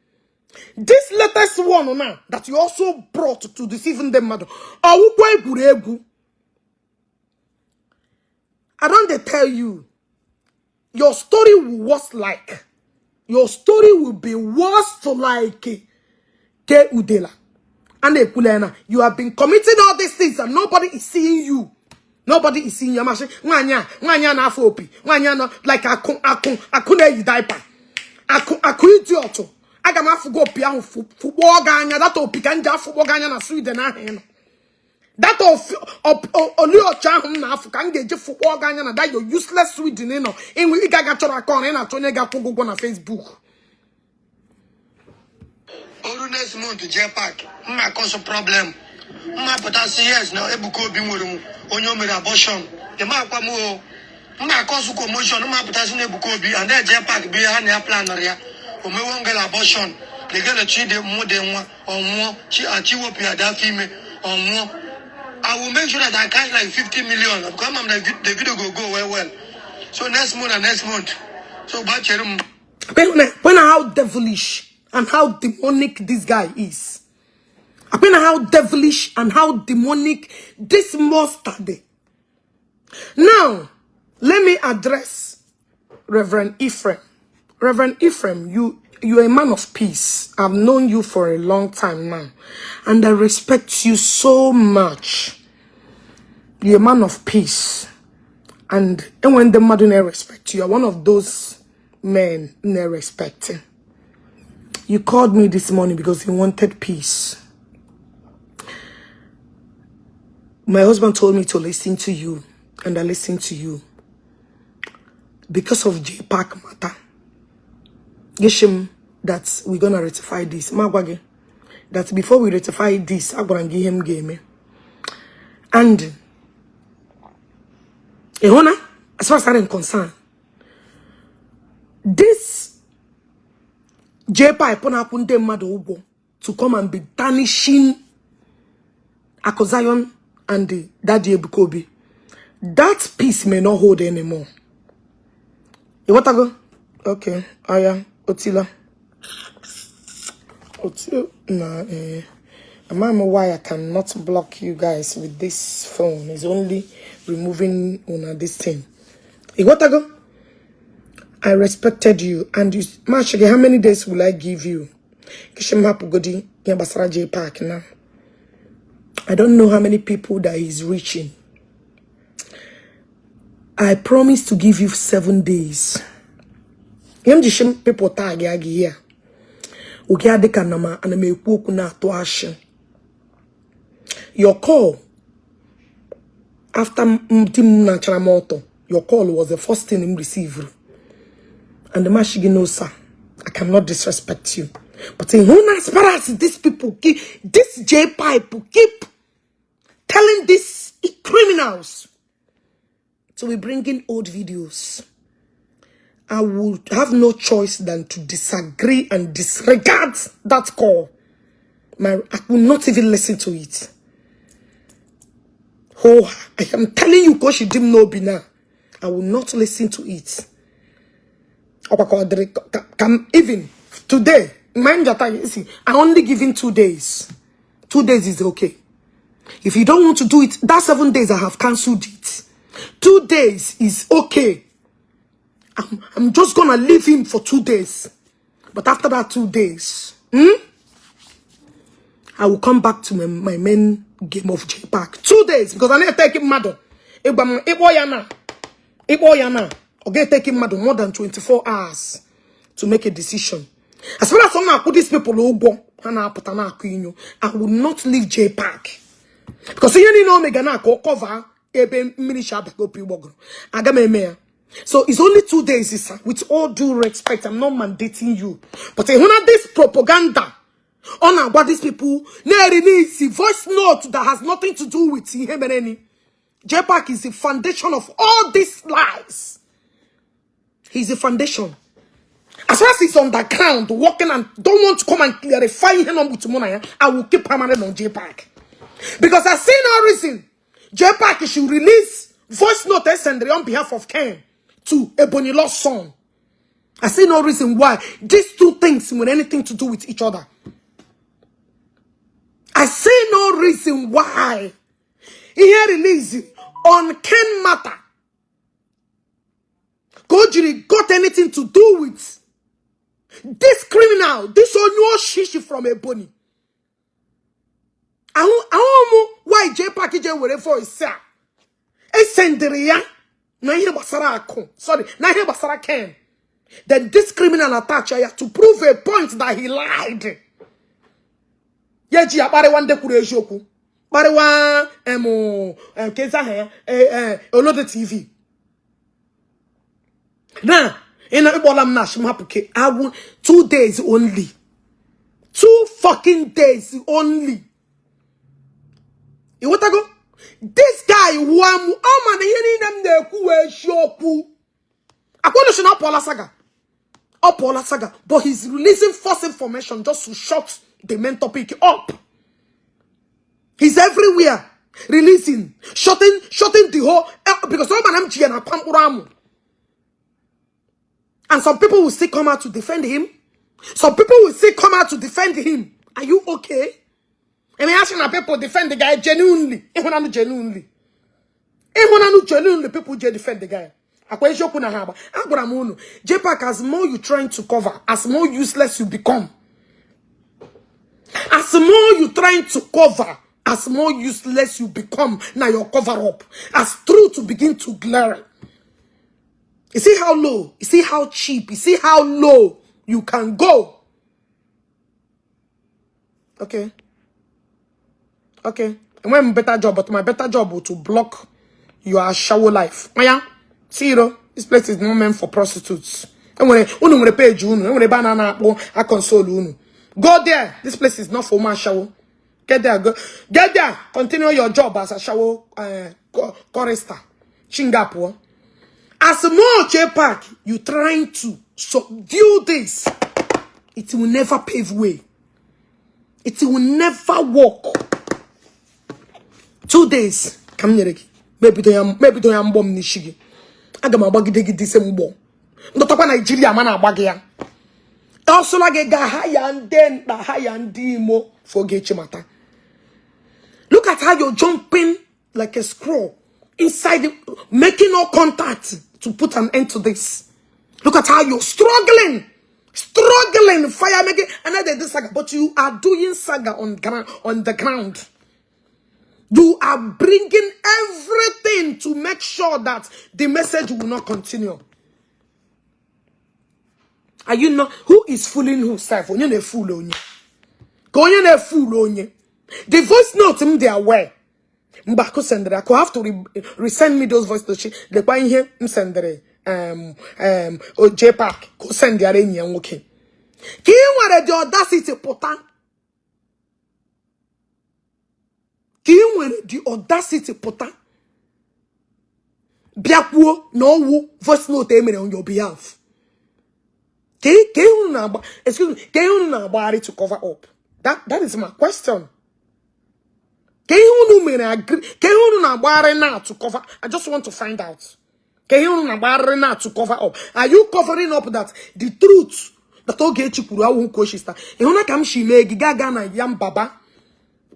This latest one now that you also brought to deceive ndị mmadụ, ọwụkwa egwuregwu. I don dey tell you, your story will worse, like your story will be worse, like ke udela a na-ekwula ya na you have been committing all these things and nobody is seeing you, nobody is seeing you. Amasị nwaanyị a, nwaanyị a na-afọ opi, nwaanyị a nọ like akụ akụ akụ na-eyi diaper, akụ akụ idiot. Aga m afụgo opi ahụ fụkpọọ gị anya. Data opi ka m ji afụkpọ gị anya na Sweden ahụ ị nọ. Data oliọcha ahụ m na-afụ ka m ga-eji fụkpọọ gị anya na that your useless Sweden ị nọ ịnwe. Ị ga-aga chọrọ aka ọrụ, ị na-achọ onye ga-akwụ gị ụgwọ na Facebook. Oru next month, jee park mma cause problem, mma pụtasị yes na Ebuka Obi nwere m onye o mere abortion. Ịma akwa m o mma cause commotion, mma pụtasị na Ebuka Obi and then jee park bụ ihe ha na ya planụrụ ya o mewo ngala abortion, the girl chi dị mụ dị nwa ọnwụọ chi achị wepụ ya dị afọ ime ọnwụọ. I will make sure that I cash like 50 million because I'm the video go go well well. So next month and next month. So gbachere m. When how devilish and how demonic this guy is. When how devilish and how demonic this monster dey. Now, let me address Reverend Ephraim. Reverend Ephraim, you're a man of peace. I've known you for a long time now, and I respect you so much. You're a man of peace. And when the mmadụ na respect you, you're one of those men na respect. You called me this morning because you wanted peace. My husband told me to listen to you, and I listened to you. Because of J Park matter. Gishim that we're gonna rectify this. Ma gwa gị that before we rectify this, agwara m gị ihe m ga-eme. And ịhụ na, as far as I'm concerned, this J pipe na-akwụ ndị mmadụ ụgwọ to come and be tarnishing Aku Zion and the Daddy Ebuka Obi, that peace may not hold anymore. You want to go? Okay. Aya, Otila. Otila. Nah, eh. I don't know why I cannot block you guys with this phone. It's only removing on this thing. You want to go? I respected you. And you, Mashige, how many days will I give you? Kishim hapugodi, Yabasara J Park now. I don't know how many people that he's reaching. I promise to give you 7 days. Ihe m ji shim people tag ya gị here. Oge adị ka na m ana m ekwu okwu na-atụ ashị. Your call after di m nachara m ọtọ, your call was the first thing m received. And the mashigi, no sir, I cannot disrespect you. But in who as far as these people keep this J pipe keep telling these criminals to be bringing old videos, I would have no choice than to disagree and disregard that call. I will not even listen to it. Oh, I am telling you, because she didn't know now. I will not listen to it. Even today, mind you, see, I only give him 2 days. 2 days is okay. If you don't want to do it, that 7 days I have cancelled it. 2 days is okay. I'm just gonna leave him for 2 days. But after that 2 days, I will come back to my main game of J Park. 2 days, because I need to take him mad. Ịkpọ ya na ọ ga-etake mmadụ more than 24 hours to make a decision. As far as ọ na-akwụ these people ụgwọ, ha na-apụta na-akụ inyo. I will not leave J Park because ihe niile o mega na ka ọ cover ebe mmiri si abago opi ụgbọgụrụ, aga m eme ya. So it's only 2 days, sir. With all due respect, I'm not mandating you, but ịhụ na this propaganda ọ na-agwa these people na-release voice note that has nothing to do with ihe mere ni. J Park is the foundation of all these lies. He's the foundation. As far as he's on the ground working and don't want to come and clarify ihe nọ with mụ na ya, I will keep hammering on J Park. Because I see no reason J Park should release voice note send on behalf of Ken to Ebony Lost son. I see no reason why these two things with anything to do with each other. I see no reason why ihe release on Ken matter ka o jiri got anything to do with this criminal, this onye oshishi from Ebony. Ahụ ahụ m why J Park je were voice a esendịrị ya na ihe gbasara akụ, sorry, na ihe gbasara Ken. Then this criminal attach ya to prove a point that he lied. Ya eji ya kparịwa ndị kwuru eziokwu, kparịwa em kezi aha ya, Olodo TV na ị na ịkpọla m na ashị m hapụ ke awụ. 2 days only, 2 fucking days only. Ịghọtago? This guy wụọ m, ọ ma na ihe niile m na-ekwu wee eziokwu. Akwanụchi na ọ pụọla saga, ọ pụọla saga, but he's releasing false information just to shut the main topic up. He's everywhere releasing, shutting the whole because ọ ma na m ji ya na akwa mkpụrụ amụ. And some people will still come out to defend him. Some people will still come out to defend him. Are you okay? I mean, asking people defend the guy genuinely. Ịhụnanụ genuinely. Ịhụnanụ genuinely, people je defend the guy. Akwa eziokwu na ha agba. Agwara m unu, JPAC, as more you trying to cover, as more useless you become. As more you trying to cover, as more useless you become. Now your cover up. As truth begin to glare. You see how low, you see how cheap, you see how low you can go. Okay. Okay. And when better job, but my better job will to block your shower life. Oh yeah. See you. This place is not meant for prostitutes. And when unu nwere page unu, enwere ebe a na-akpọ a console unu. Go there. This place is not for man shower. Get there, go. Get there. Continue your job as a shower chorister. Chingapo. As more Park, you trying to subdue this, it will never pave way. It will never work. 2 days ka m nyere gị, mebido ya mgbọ m n'isi gị. Aga m agbagide gị dise mgbọ ndọtakwa Naijiria ma na-agba gị ya. Ọsụla gị gaa ha ya ndị mkpa ha ya ndị imo for Ogechi mata. Look at how you're jumping like a squirrel inside, making no contact to put an end to this. Look at how you're struggling, struggling, fire making another this saga, but you are doing saga on ground, on the ground. You are bringing everything to make sure that the message will not continue. Are you not? Who is fooling who self? Onye na-fool onye. Ka onye na-fool onye. The voice note m dị aware. Mgbe akụ sendere, akụ have to resend me those voice notes. Lekwa ihe m sendere J Park ka o sendịara enyi ya nwoke. Ka ị nwere the audacity pụta. Ka ị nwere the audacity pụta. Bịa kwuo na ọwụ voice note e mere on your behalf. Ka ihe unu na-agba, excuse me, ka ihe unu na-agbagharị to cover up. That is my question. Ka ihe unu mere agree, ka ihe unu na-agbagharị now to cover. I just want to find out. Ka ihe unu na-agbagharị now to cover up. Are you covering up that the truth that Ogechi kwuru awụ nke oshista? Ị hụ na ka m si mee gị gaa gaa na Yam Baba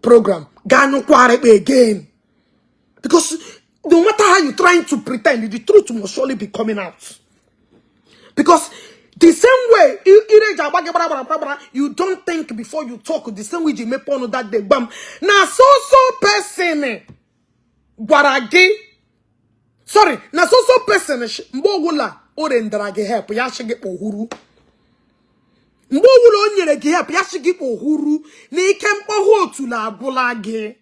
program gaa nyụkwarịkpa again. Because no matter how you trying to pretend, the truth must surely be coming out. Because the same way ire ji agba gị gbara gbara gbara gbara, you don't think before you talk. The same way ji mepe ọnụ that day, gbam na so so person gwara gị, sorry, na so so person mgbe ọbụla o rendara gị help ya, achị gị kpọhuru. Mgbe ọbụla o nyere gị help, ya sị gị kpohuru na ike mkpọhụ otula agwụla gị.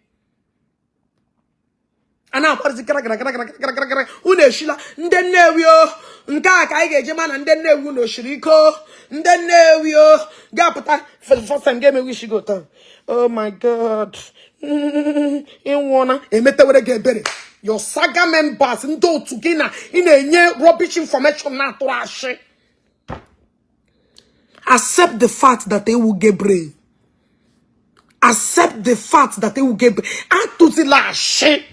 A na-akparịzi gara gara gara gara gara gara gara. Unu eshila ndị Nnewi o. Nke a ka anyị ga-eji ma na ndị Nnewi unu oshiri ike o. Ndị Nnewi o ga-apụta for the first time ga-emewe isi gị ụtọ. Oh my God. Ịnwụọna emetewere gị ebere. Your saga members, ndị otu gị na ị na-enye rubbish information na-atụrụ ashị. Accept the fact that ewu Gabriel. Accept the fact that ewu Gabriel. Atụzila ashị.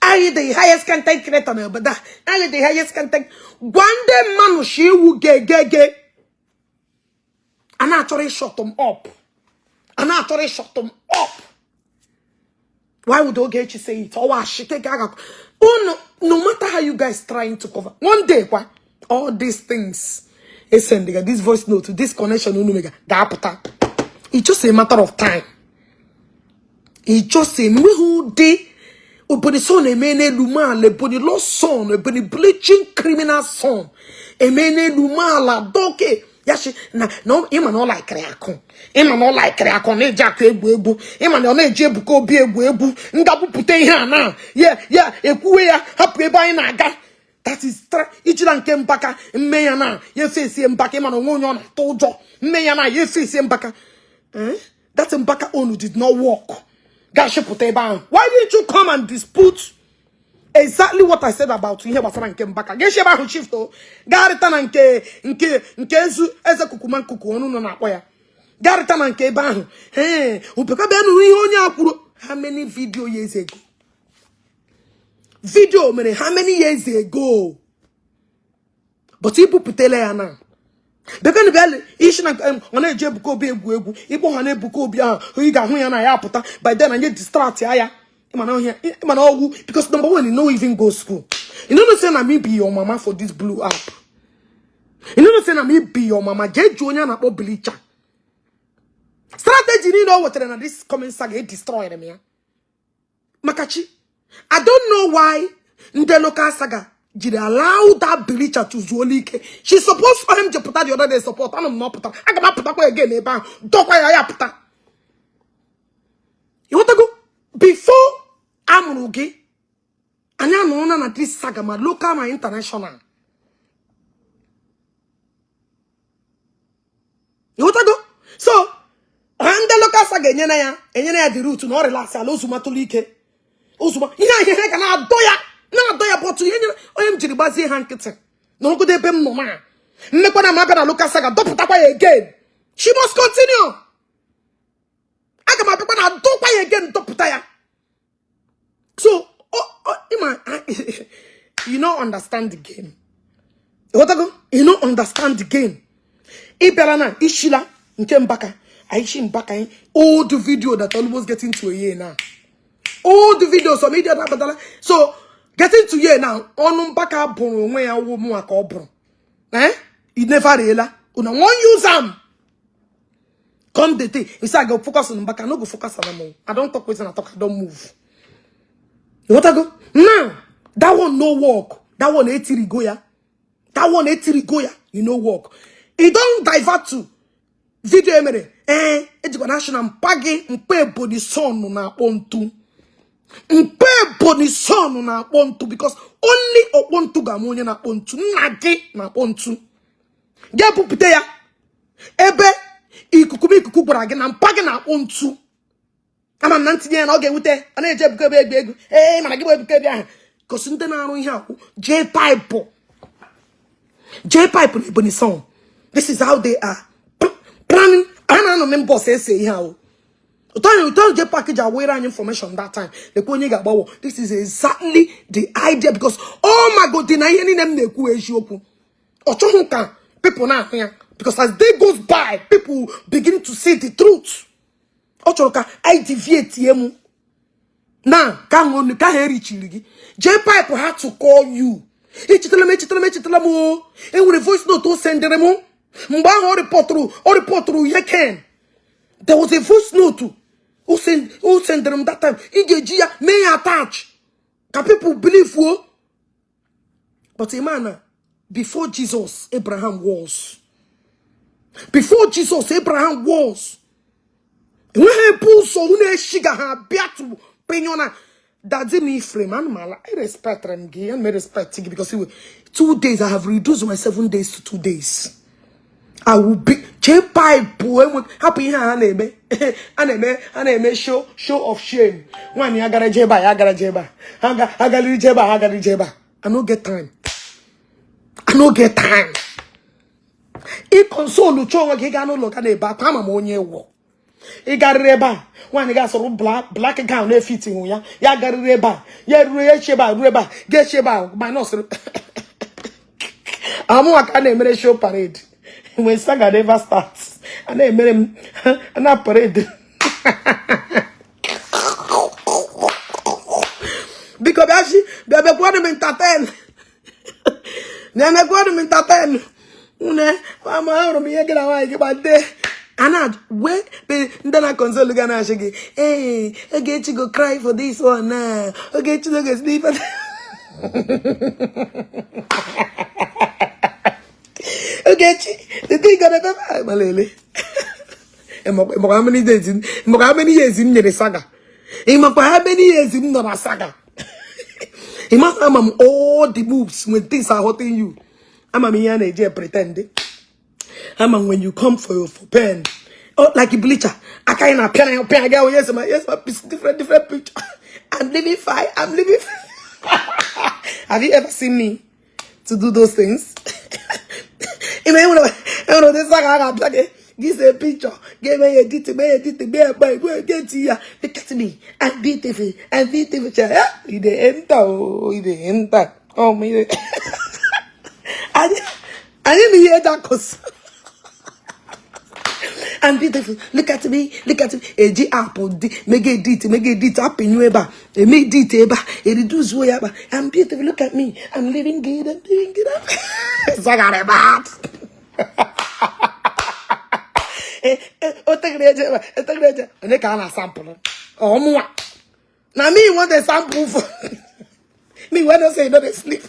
Anyị the highest content creator n'obodo a. Anyị the highest content. Gwa ndị mmanụ shi iwu gegege. A na-achọrọ shut them up. A na-achọrọ shut them up. Why would Ogechi say it? Oh, ashị gaga. Unu, no matter how you guys trying to cover. One day, kwa, all these things esendịga this voice note, this connection unu mega ga-apụta. It's just a matter of time. It's just a nweghị ụdị Ebonyi son eme n'elu maala. Ebonyi lost son, Ebonyi bleaching criminal son eme n'elu maala doke ya shi na na ịma na ọ laikiri akụ, ịma na ọ laikiri akụ na-eji akụ egwu egwu, ịma na ọ na-eji Ebuka Obi egwu egwu. Ngabupụta ihe a na ya ya ekwuwe ya hapụ ebe anyị na-aga. That is ijila nke Mbaka mme ya na ya efesie Mbaka. Ịma na onwe onye ọ na-atụ ụjọ mme ya na ya efesie Mbaka. Eh? That Mbaka onu did not work. Gashipụta ebe ahụ. Why didn't you come and dispute exactly what I said about ihe gbasara nke Mbaka? Ga-esi ebe ahụ shift o garịta na nke ezu eze kukuma nkuku ọnụ nọ na-akpọ ya garịta na nke ebe ahụ. Ee, opeka bịa nụrụ ihe onye a kwuru. How many video years ago? Video mere how many years ago? But ibupụtala ya na bekene bịa isi na ọ na-eji Ebuka Obi egwu egwu. Ịkpọ ha na Ebuka Obi ahụ, ị ga-ahụ ya na ya apụta. By then anyị distract ya. Ịma ọhịa, ịma na ọgwụ, because number one, you no even go school. You no know say na me be your mama for this blue app. You no know say na me be your mama. Jee jụọ onye a na-akpọ Bleacher. Strategy niile o wetara na this coming saga, e destroy m ya. Maka chi, I don't know why ndị local saga jiri allow that Bleacher to zuola ike. She supposed for him ji pụta the other day support. Anụ m na ọ pụtara, aga m apụtakwa again ebe ahụ dọkwa ya ya pụta. Ịghọtago? Before amụrụ gị, anyị anọrọ na this saga, ma local ma international. Ịghọtago? So ha ndị local saga enyere ya, enyere ya the route na ọ relax ala ozumatụlụ ike ozugbo ihe ahụ ihe ga na-adọ ya, na-adọ ya. Bọtụ ihe nyere onye m jiri gbazie ha nkịtị n'ogodo ebe m nọ na mmekwa na m abịa na local saga dọpụtakwa ya again. She must continue. Aga m abịakwa na dọkwa ya again, dọpụta ya. So ịma, you no understand the game. Ịghọtago? You no understand the game. Ị bịara na ishila nke Mbaka aishi Mbaka old video that almost getting to a year now. Old video, some idiot abatala. So getting to year now, ọnụ Mbaka bụrụ onwe ya wụ mụnwa ka ọ bụrụ. Eh, it never riela una wan use am come the thing. You say I go focus on Mbaka. I no go focus on am. I don talk wetin I talk. I don move. Ịghọtago? Now that one no work. That one etiri go ya. That one etiri go ya. You no work. E don divert to video emere. Eh, ejikwa national mpa gị mpa Ebonyi son na-akpọ ntu. Mpa Ebonyi son na-akpọ ntu, because only ọkpọ ntu ga-ama onye na-akpọ ntu. Nna gị na-akpọ ntu. Ga-ebupụta ya ebe ikuku m ikuku gwara gị na mpa gị na-akpọ ntu. Ama m na ntinye ya na ọ ga-ewute. Ọ na-eji Ebuka Obi egwu egwu. Ee, mana gị bụ Ebuka Obi ahụ gosi ndị na-arụ ihe akwụ J pipe, J pipe na Ebonyi son. This is how they are planning. Ha na-anọ na mbọs ese ihe ahụ ụtọ ụtọ. J park ji awere anyị information that time. Lekwa onye ga-agbawo. This is exactly the idea, because oh my God, dị na ihe niile m na-ekwu eziokwu. Ọ chọghị ka people na-ahụ ya, because as day goes by, people begin to see the truth. Ọ chọrọ ka anyị deviate mu na ka ahụ ka ha erichiri gị. J pipe ha to call you. Echetala m, echetala m, echetala m o enwere voice note o sendere m mgbe ahụ ọ rịpọtụrụ ihe Ken. There was a voice note o sendere m that time. Ị ga-eji ya mee ya attach ka people believe o. But a man, before Jesus, Abraham was. Before Jesus, Abraham was. Enweghị ebe ụzọ unu eshiga ha bịa to penyona daddy m Ifrem. Ana m ala, I respect m gị, ana m respect gị because iwe 2 days, I have reduced my 7 days to 2 days. I will be chee pipe enwe hapụ ihe a na-eme, a na-eme, a na-eme show of shame. Nwaanyị ya gara je ebe a, ya gara je ebe a, ha gariri je ebe a, ha gariri je ebe a. I no get time, I no get time. Ị console chọọ onwe gị, gaa n'ụlọ ga na-ebe akwa. Ama m onye wụ. Ị garịrị ebe a, nwaanyị ga-asọrọ black gown na-efit hụ ya, ya garịrị ebe a, ya eruru ya, echi ebe a, ruo ebe a, ga-echi ebe a, minus amụnwa ka a na-emere show parade. When saga never starts, a na-emere m a na parade. Biko bịa chi bịa bịakwuo m entertain, bịa mekwuo m entertain. Une ama ahụrụ m ihe gị na nwaanyị gị gbade a na wee ndị na console ga na-achị gị. Ee, Ogechi go cry for this one na Ogechi no go sleep. Ogechi, the thing gonna be malele. Ịmakwa how many days, ịmakwa how many years m nyere saga, ịmakwa how many years m nọ na saga. Ịma ama m all the moves when things are hurting you. Ama m ihe a na-eji pretend. Ama m when you come for pain. Oh, like a bleacher aka ị na-apịa na pịa gị ahụ. Yes ma, yes ma, different different picture. I'm living fine, I'm living fine. Have you ever seen me to do those things? Ime enwere ụdị saga a ga-apịa gị, gị see picture, ga-eme ya edit, mee ya edit, mee ya gba igwe ga-eti ya. Look at me, I'm beautiful, I'm beautiful. You dey enter, oh, you dey enter, oh my. Anyị na ihe eji akụsị. I'm beautiful. Look at me. Look at me. Eji app dị mega edit, mega edit, apịnyụ ebe a, eme edit ebe a, eriduzuo ya ebe a. I'm beautiful. Look at me. I'm living good. I'm living good. Zagara bad. O tegere eje ebe a, o tegere eje. Onye ka a na-asampụlụ? Ọmụnwa. Na me want a sample for me when I say no dey sleep.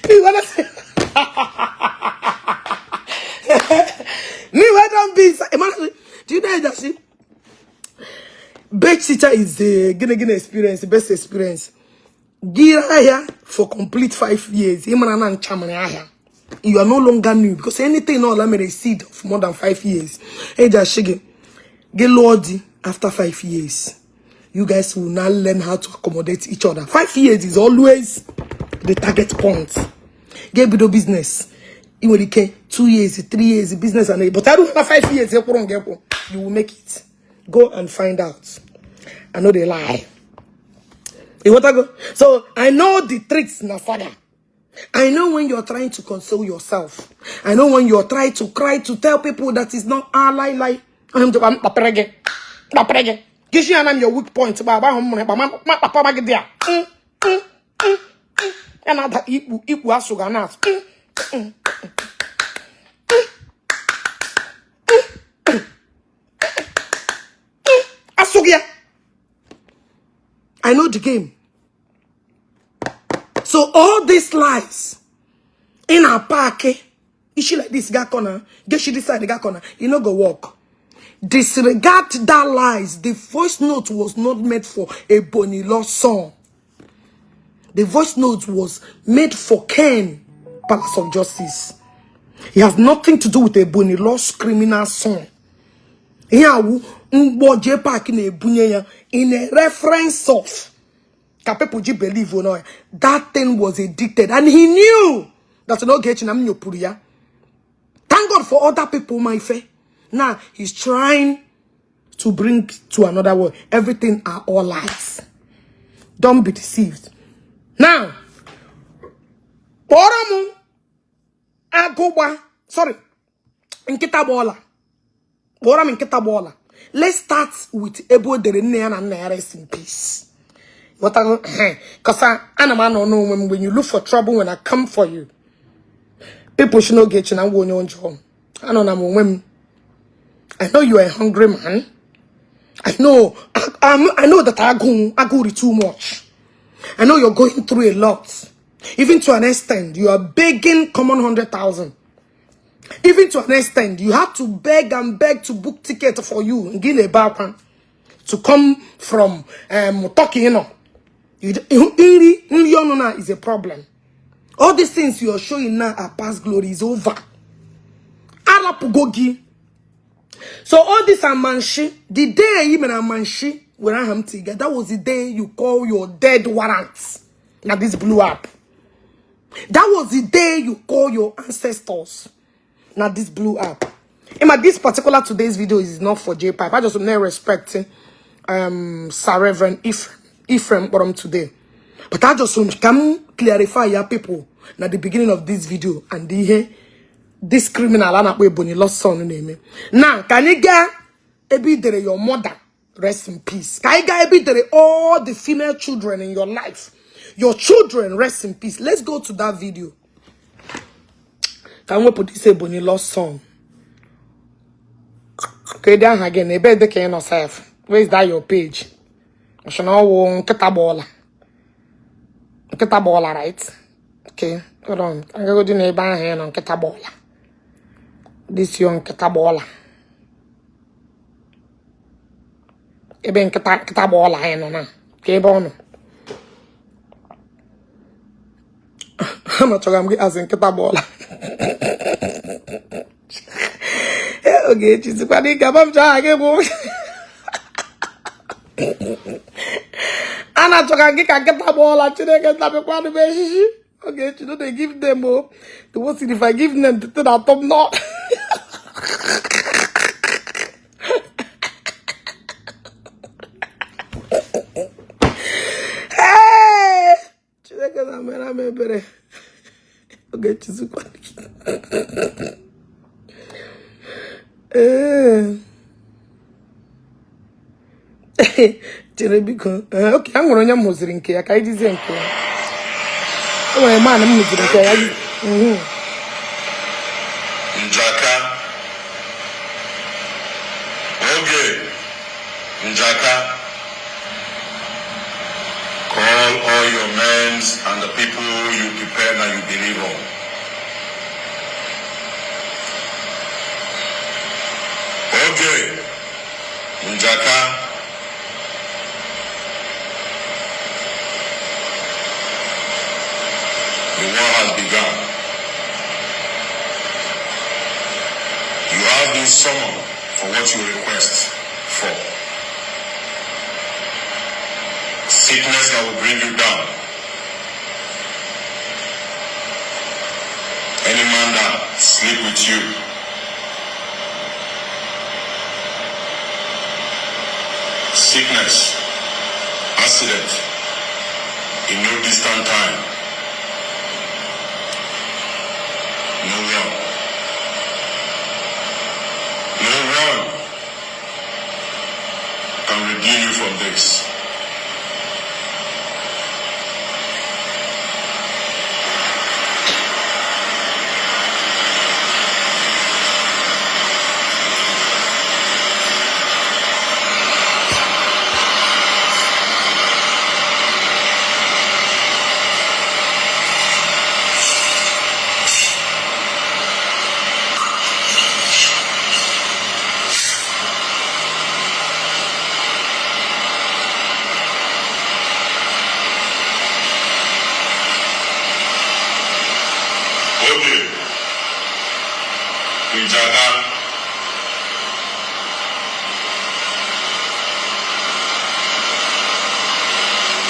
Me when I say me wey don be imagine. Do you know that she best teacher is the gịnị gịnị experience, best experience. Gị ahịa for complete 5 years, ị mara na nchamịrị ahịa. You are no longer new because anything all mere seed of more than 5 years. Eji ashị gị gị lụọ di after 5 years, you guys will now learn how to accommodate each other. 5 years is always the target point. Ga-ebido business, ị nwere ike 2 years, 3 years business and but arụ na 5 years ekwụrụ nga ekwu, you will make it. Go and find out. I no dey lie. Ịghọtago? So I know the tricks na saga. I know when you're trying to console yourself. I know when you're trying to cry to tell people that it's not a lie lie. I'm kpapere gị, kpapere gị gị ya na m your weak point gba agba ahụ m mụrụ ịkpa ma kpapa gị dị a ya na-ada ikpu ikpu asụ ga na-asụ. Asụ gị ya. I know the game. So all these lies in our park, issue like this got corner, get she this side got corner, you no go work. Disregard that lies. The voice note was not made for a Bonilo song. The voice note was made for Ken, Palace of Justice. It has nothing to do with a Bonilo criminal song. Ihe awụ mgbọ J Park na-ebunye ya in a reference of ka people ji believe on ya. That thing was addicted and he knew that n'oge echi na m nyopụrụ ya. Thank God for other people, my ife. Now he's trying to bring to another world. Everything are all lies. Don't be deceived. Now, kpọrọ m agụgba, sorry, nkịta gba ọla. Kpọrọ m nkịta gba ọla. Let's start with ebe o dere nne ya na nna ya rest in peace. Ghọtago? Cause ana m anọ n'onwe m. When you look for trouble, when I come for you, people should know echi na ngwa onye ọjọọ. Anọ na m onwe m. I know you are a hungry man. I know that agụụ agụụ too much. I know you're going through a lot. Even to an extent, you are begging common 100,000. Even to an extent, you had to beg and beg to book ticket for you gị na-ebe akwa to come from Turkey, you know. Nri nri ọnụ na is a problem. All these things you are showing now are past glory, is over. Arapụgo gị. So all this amanshi, the day you mere amanshi were aha m tiga, that was the day you call your dead warrants. Now this blue app. That was the day you call your ancestors. Now this blue app. In my this particular today's video is not for JPipe. I just want respect Sir Reverend Ephraim Kporom today. But I just want to clarify your people na the beginning of this video and the ihe this criminal a na-akpọ Ebonyi lost son na-eme. Now, ka anyị gaa ebe i dere your mother rest in peace. Ka anyị gaa ebe i dere all the female children in your life. Your children rest in peace. Let's go to that video. Ka m wepụ this Ebonyi lost son. Kedu aha gị na ebe dị ka ị nọ sef? Where is that your page? Ọsị na ọwụ nkịta gbọọla. Nkịta gbọọla, right? Okay, hold on. Agagodi na ebe ahụ ị nọ nkịta gbọọla. This your nkịta gbọọla. Ebe nkịta nkịta gbọọla anyị nọ na ka ebe ọ nọ. Anọchọga m gị asị nkịta gbọọla. Ogechi sikwa n'ike ama m chọọ aha gị bụ a na-achọga gị ka nkịta gbọọla. Chineke ntabịkwanụ m echichi. Ogechi, no dey give them o. The worst thing, if I give them the thing atọ m nọ. Hey! Chineke na mere m ebere. Ogechi sikwa n'ike. Ee. Chere biko. Ee, okay, a nwere onye m hụziri nke ya ka anyị jizie nke ya. E nwere man m hụziri nke ya. Njaka. Oge. Njaka. Call all your men and the people you depend and you believe on. Oge. Njaka. The war has begun. You have been summoned for what you request for. Sickness that will bring you down. Any man that sleep with you. Sickness, accident, in no distant time. No one. No one can redeem you from this. Oge Njaka.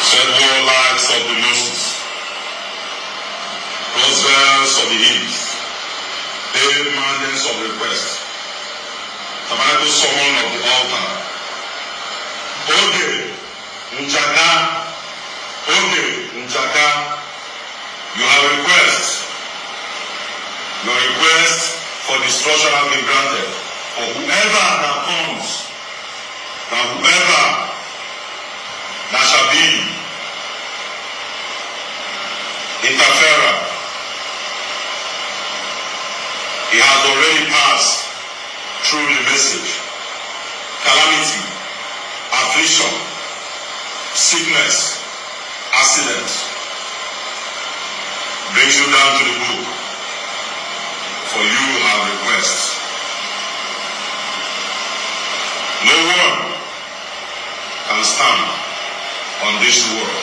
Said warlocks of the Moses, Roswells of the East, Dave Mandens of request, Tabernacle summon of the altar. Oge Njaka, Oge Njaka, you have requests. Your request for destruction has been granted. For whoever that comes, that whoever that shall be interferer, he has already passed through the message. Calamity, affliction, sickness, accident brings you down to the book. For you have requests. No one can stand on this word.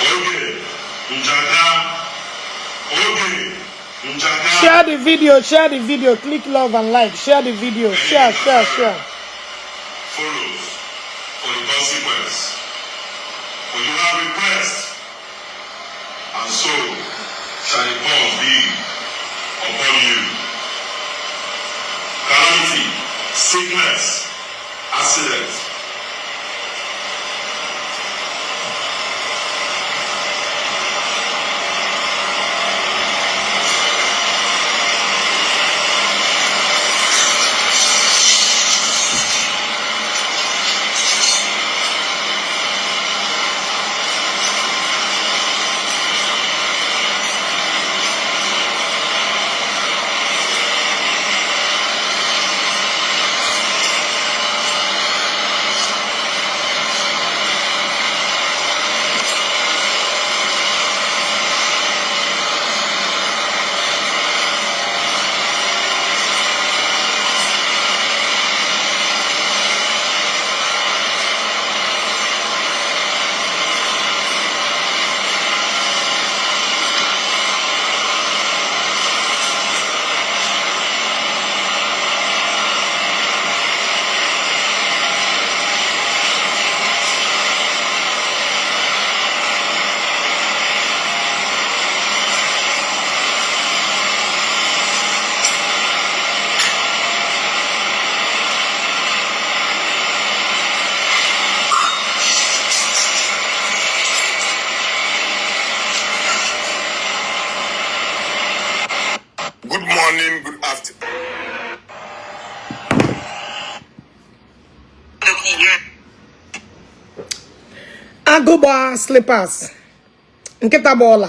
Oge njaka, oge njaka. Share the video, share the video, click love and like, share the video, share, share, share. Follows for the consequence. For you have request, and so shall the curse be upon you. Calamity, sickness, accident. Good morning, good afternoon. Agụgba slippers. Nkịta gba ọla.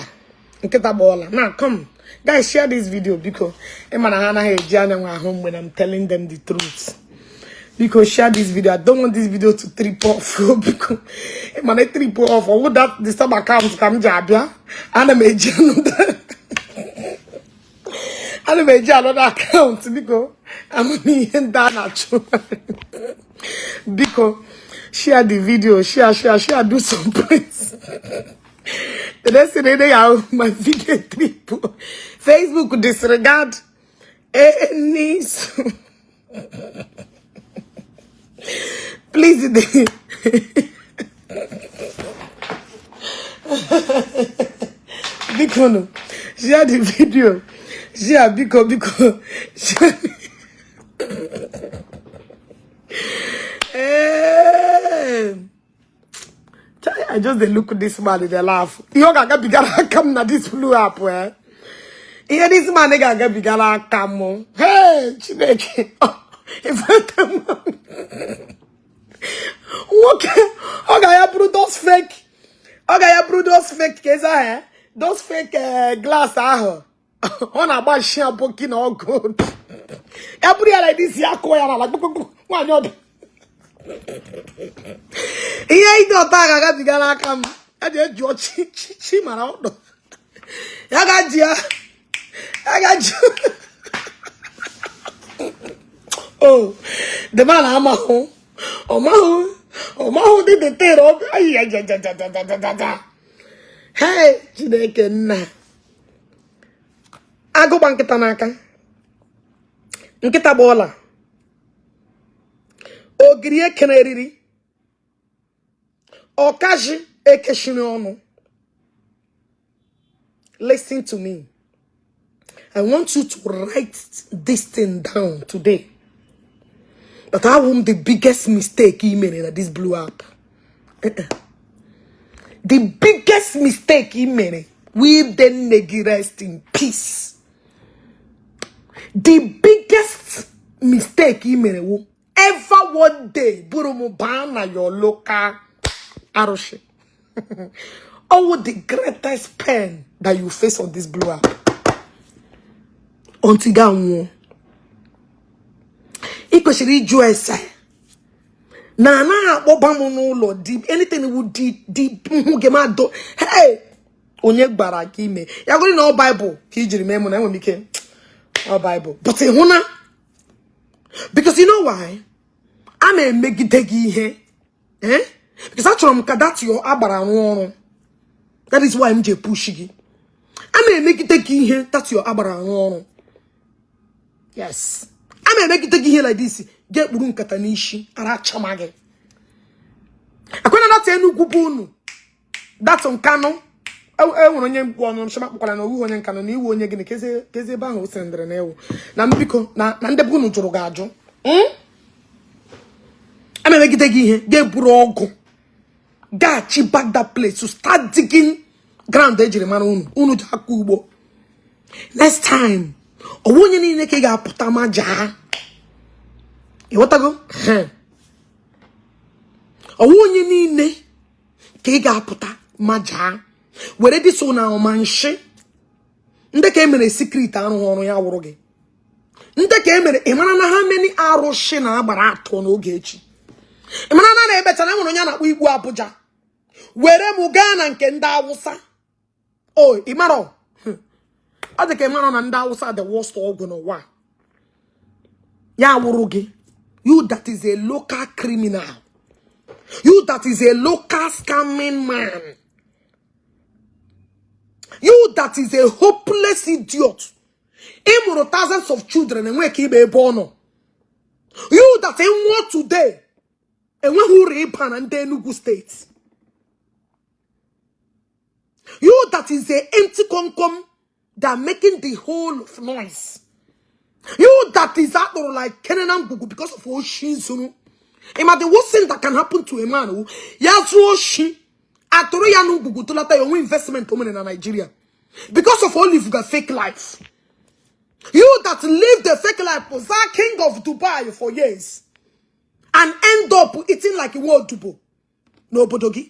Nkịta gba ọla. Now come. Guys, share this video biko. Ị ma na ha anaghị eji anya nwa ahụ mgbe I'm telling them the truth. Biko, share this video. I don't want this video to trip off. Biko. Ị ma na trip off. Ọ wụ that the same account ka m ji abịa. Ana m eji another account biko. Amamihe ndị a na-achụ. Biko, share the video. Share, share, share. Do some points. The next thing they are my video trip. Facebook disregard any. Please, biko no. Share the video. Share, biko, biko. Share. Hey. I just dey look this man dey laugh. Ihe ọ ga-agabigara aka m na this blue app eh. Ihe this man ga-agabigara aka m. Hey, Chineke. Ifete m. Nwoke, ọ ga ya bụrụ those fake. Ọ ga ya bụrụ those fake ka eze ahụ eh? Those fake glass ahụ. Ọ na-agba nshi aboki na ọgụ. Ya bụrụ ya like this, ya kụọ ya n'ala kpụkpụkpụ nwaanyị ọbịa. Ihe ide ọta ga-agabigara aka m. Ya ji eji ọchị chi chi mara ọdụ. Ya ga-ji ya. Ya ga-ji. Oh, the man amahụ. Ọ mahụ. Ọ mahụ dị the thing ọ ayi ya ja ja ja ja ja ja ja. Hey, Chineke nna. Agụgba nkịta n'aka. Nkịta gba ọla. Ogiri ekere eriri. Ọkaji ekechiri ọnụ. Listen to me. I want you to write this thing down today. That I won the biggest mistake he made in this blue app. The biggest mistake he made. We then rest in peace. The biggest mistake he made will ever One day buru m baa na your local arụsị. Oh, the greatest pain that you face on this blue app until ga nwụọ, ị kwesịrị ịjụ ese na anaghị akpọba m n'ụlọ di. Anything wu di di hụ gị ma do. Hey, onye gbara gị ime ya gụrụ na ọ Baịbụl ka i jiri mee mụ na enwere m ike ọ Baịbụl, but ị hụ na, because you know why a na-emegide gị ihe, eh? Because achọrọ m ka that your agbara arụ ọrụ. That is why m ji push gị. A na-emegide gị ihe, that your agbara arụ ọrụ. Yes, a na-emegide gị ihe like this, ga-ekpuru nkata n'isi ara achama gị. Akwena data Enugwu bụ unu datụ Nkanụ. E nwere onye mkpu ọnụ nchema kpọkwara na owu onye Nkanụ na iwu onye gịnị kezi ebe ahụ o sendịrị na ewu na mbiko na ndị bụ unu jụrụ gị ajụ. A na-emegide gị ihe ga-eburu ọgụ gaghachi back that place to start digging ground ejiri mara unu. Unu ji akọ ugbo. Next time, ọwụ onye niile ka ị ga-apụta ma jaa. Ịghọtago? Ọwụ onye niile ka ị ga-apụta ma jaa were dị so na ọma nshi. Ndị ka emere secret arụghị ọrụ ya wụrụ gị. Ndị ka emere, ị mara na ha many arụsị na agbara atọ n'oge echi. Ị mara na na-ebecha na enwere onye a na-akpọ Igbu Abuja were m gaa na nke ndị Awụsa. O ị mara ọ dị ka ị mara na ndị Awụsa the worst ọgwụ n'ụwa ya wụrụ gị. You that is a local criminal, you that is a local scamming man, you that is a hopeless idiot. Ị mụrụ thousands of children enwe ka ibe ebe ọ nọ. You that nwụọ today, enweghị uru ịba na ndị Enugu Steeti. You that is a empty komkom that making the whole of noise. You that is akpọrọ like Kenenan Ngwugwu because of oshi zuru. Ịma the worst thing that can happen to a man wụ ya zuo oshi, atụrụ ya n'Ngwugwu, tụlata ya onwe investment o mere na Nigeria because of olive ga fake life. You that live the fake life, was that king of Dubai for years and end up eating like nwa odibo n'obodo gị.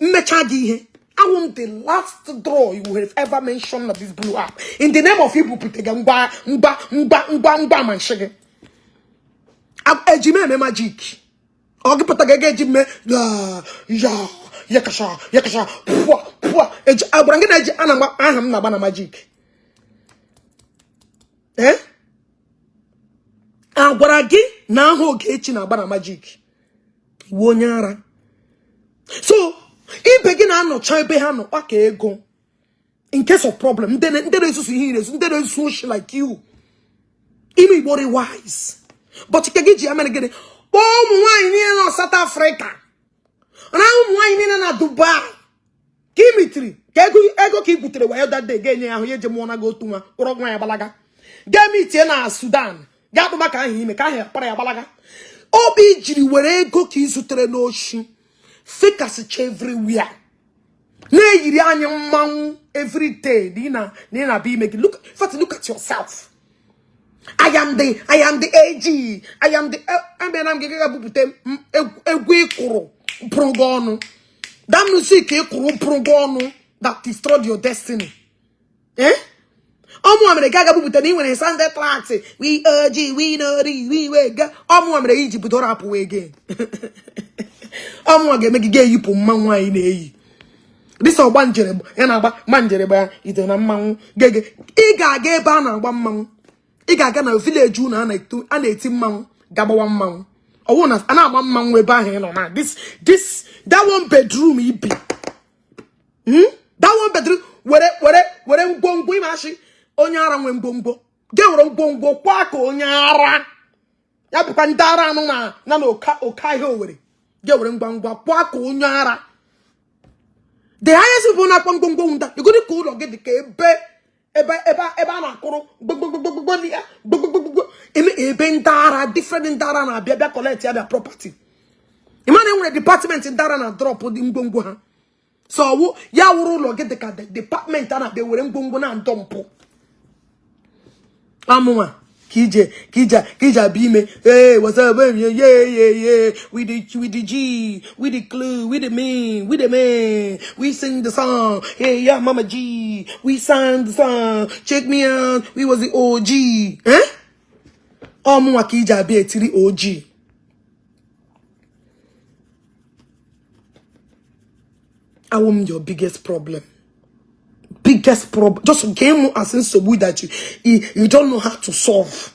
Mmecha gị ihe awụ m, the last draw you have ever mentioned na this blue app in the name of ibupụta gị ngwa ngwa ngwa ngwa ngwa ma nshi gị eji m eme magic. Ọ gị pụta gị eji mme ya ya yakasha yakasha pụa pụa. Eji agwara gị na eji ana aha m na-agba na magic. Eh, agwara gị na aha Ogechi na-agba na magic. Iwu onye ara. So ibe gị na-anọcha ebe ha nọ kpaka ego in case of problem. Ndị na-esusu ihe na-esu, ndị na-esu oshi like you, ime Igbo dị wise, but nke gị ji ya mere gịnị? Kpọọ ụmụ nwaanyị niile nọ South Africa na ụmụ nwaanyị niile na Dubai ka ị mitiri ka ego ego ka ị gwutere wayo that day ga-enye ya ahụ ya eje mụọ na gị otu nwa kpọrọ nwa ya gbalaga gaa mitie na Sudan, gaa kpụba ka ahụ ime ka ahụ kpara ya gbalaga. Obi jiri were ego ka ị zutere n'oshi fekasịcha everywhere, na-eyiri anyị mmanwụ everyday na ị na-abịa ime gị. Look, in fact, look at yourself. I am the AG, I am the emena m gị ga bupụta egwu ịkụrụ bụrụ gị ọnụ, that music ịkụrụ bụrụ gị ọnụ that destroyed your destiny. Eh, ọmụwa mere gị aga bupụta na ị nwere Sunday tracks. We OG, we know this, we we ga. Ọmụwa mere iji bido rap wee again. Ọmụwa ga-eme gị ga-eyipụ mmanwụ anyị na-eyi dịsa ọgba njere ya na-agba ma njere gba ya ite na mmanwụ gege. Ị ga-aga ebe a na-agba mmanwụ, ị ga-aga na village unu a na-eti mmanwụ, ga-agbawa mmanwụ. Ọwụ na a na-agba mmanwụ ebe ahụ ị nọ na this that one bedroom ibi. That one bedroom, were were were ngwongwo ime achị onye ara nwe ngwongwo ga were ngwongwo kwa ka onye ara ya bụkwa ndị ara anụ na oke ahịa Owere ga were ngwa ngwa kwa ka onye ara. The highest people na-akpọ ngwongwo nda egodi ka ụlọ gị dị ka ebe ebe ebe ebe a na-akụrụ gbogbogbogbo ya gbogbogbogbo eme ebe ndị ara, different ndị ara na-abịa bịa collect ya bịa property. Ị ma na enwere department ndị ara na drop dị ngwongwo ha. So ọwụ ya wụrụ ụlọ gị dị ka department a na-abịa were ngwongwo na ndọ mpụ amụnwa. Ka ije ka ije ka ije abịa ime. Hey, what's up? Yeah. We the G, we the clue, we the man, we the man. We sing the song. Hey, yeah, Mama G. We sang the song. Check me out. We was the OG. Eh? Ọ mụnwa ka ije abịa etiri OG. Awụ m your biggest problem. Biggest problem. Just game as nsogbu that you don't know how to solve.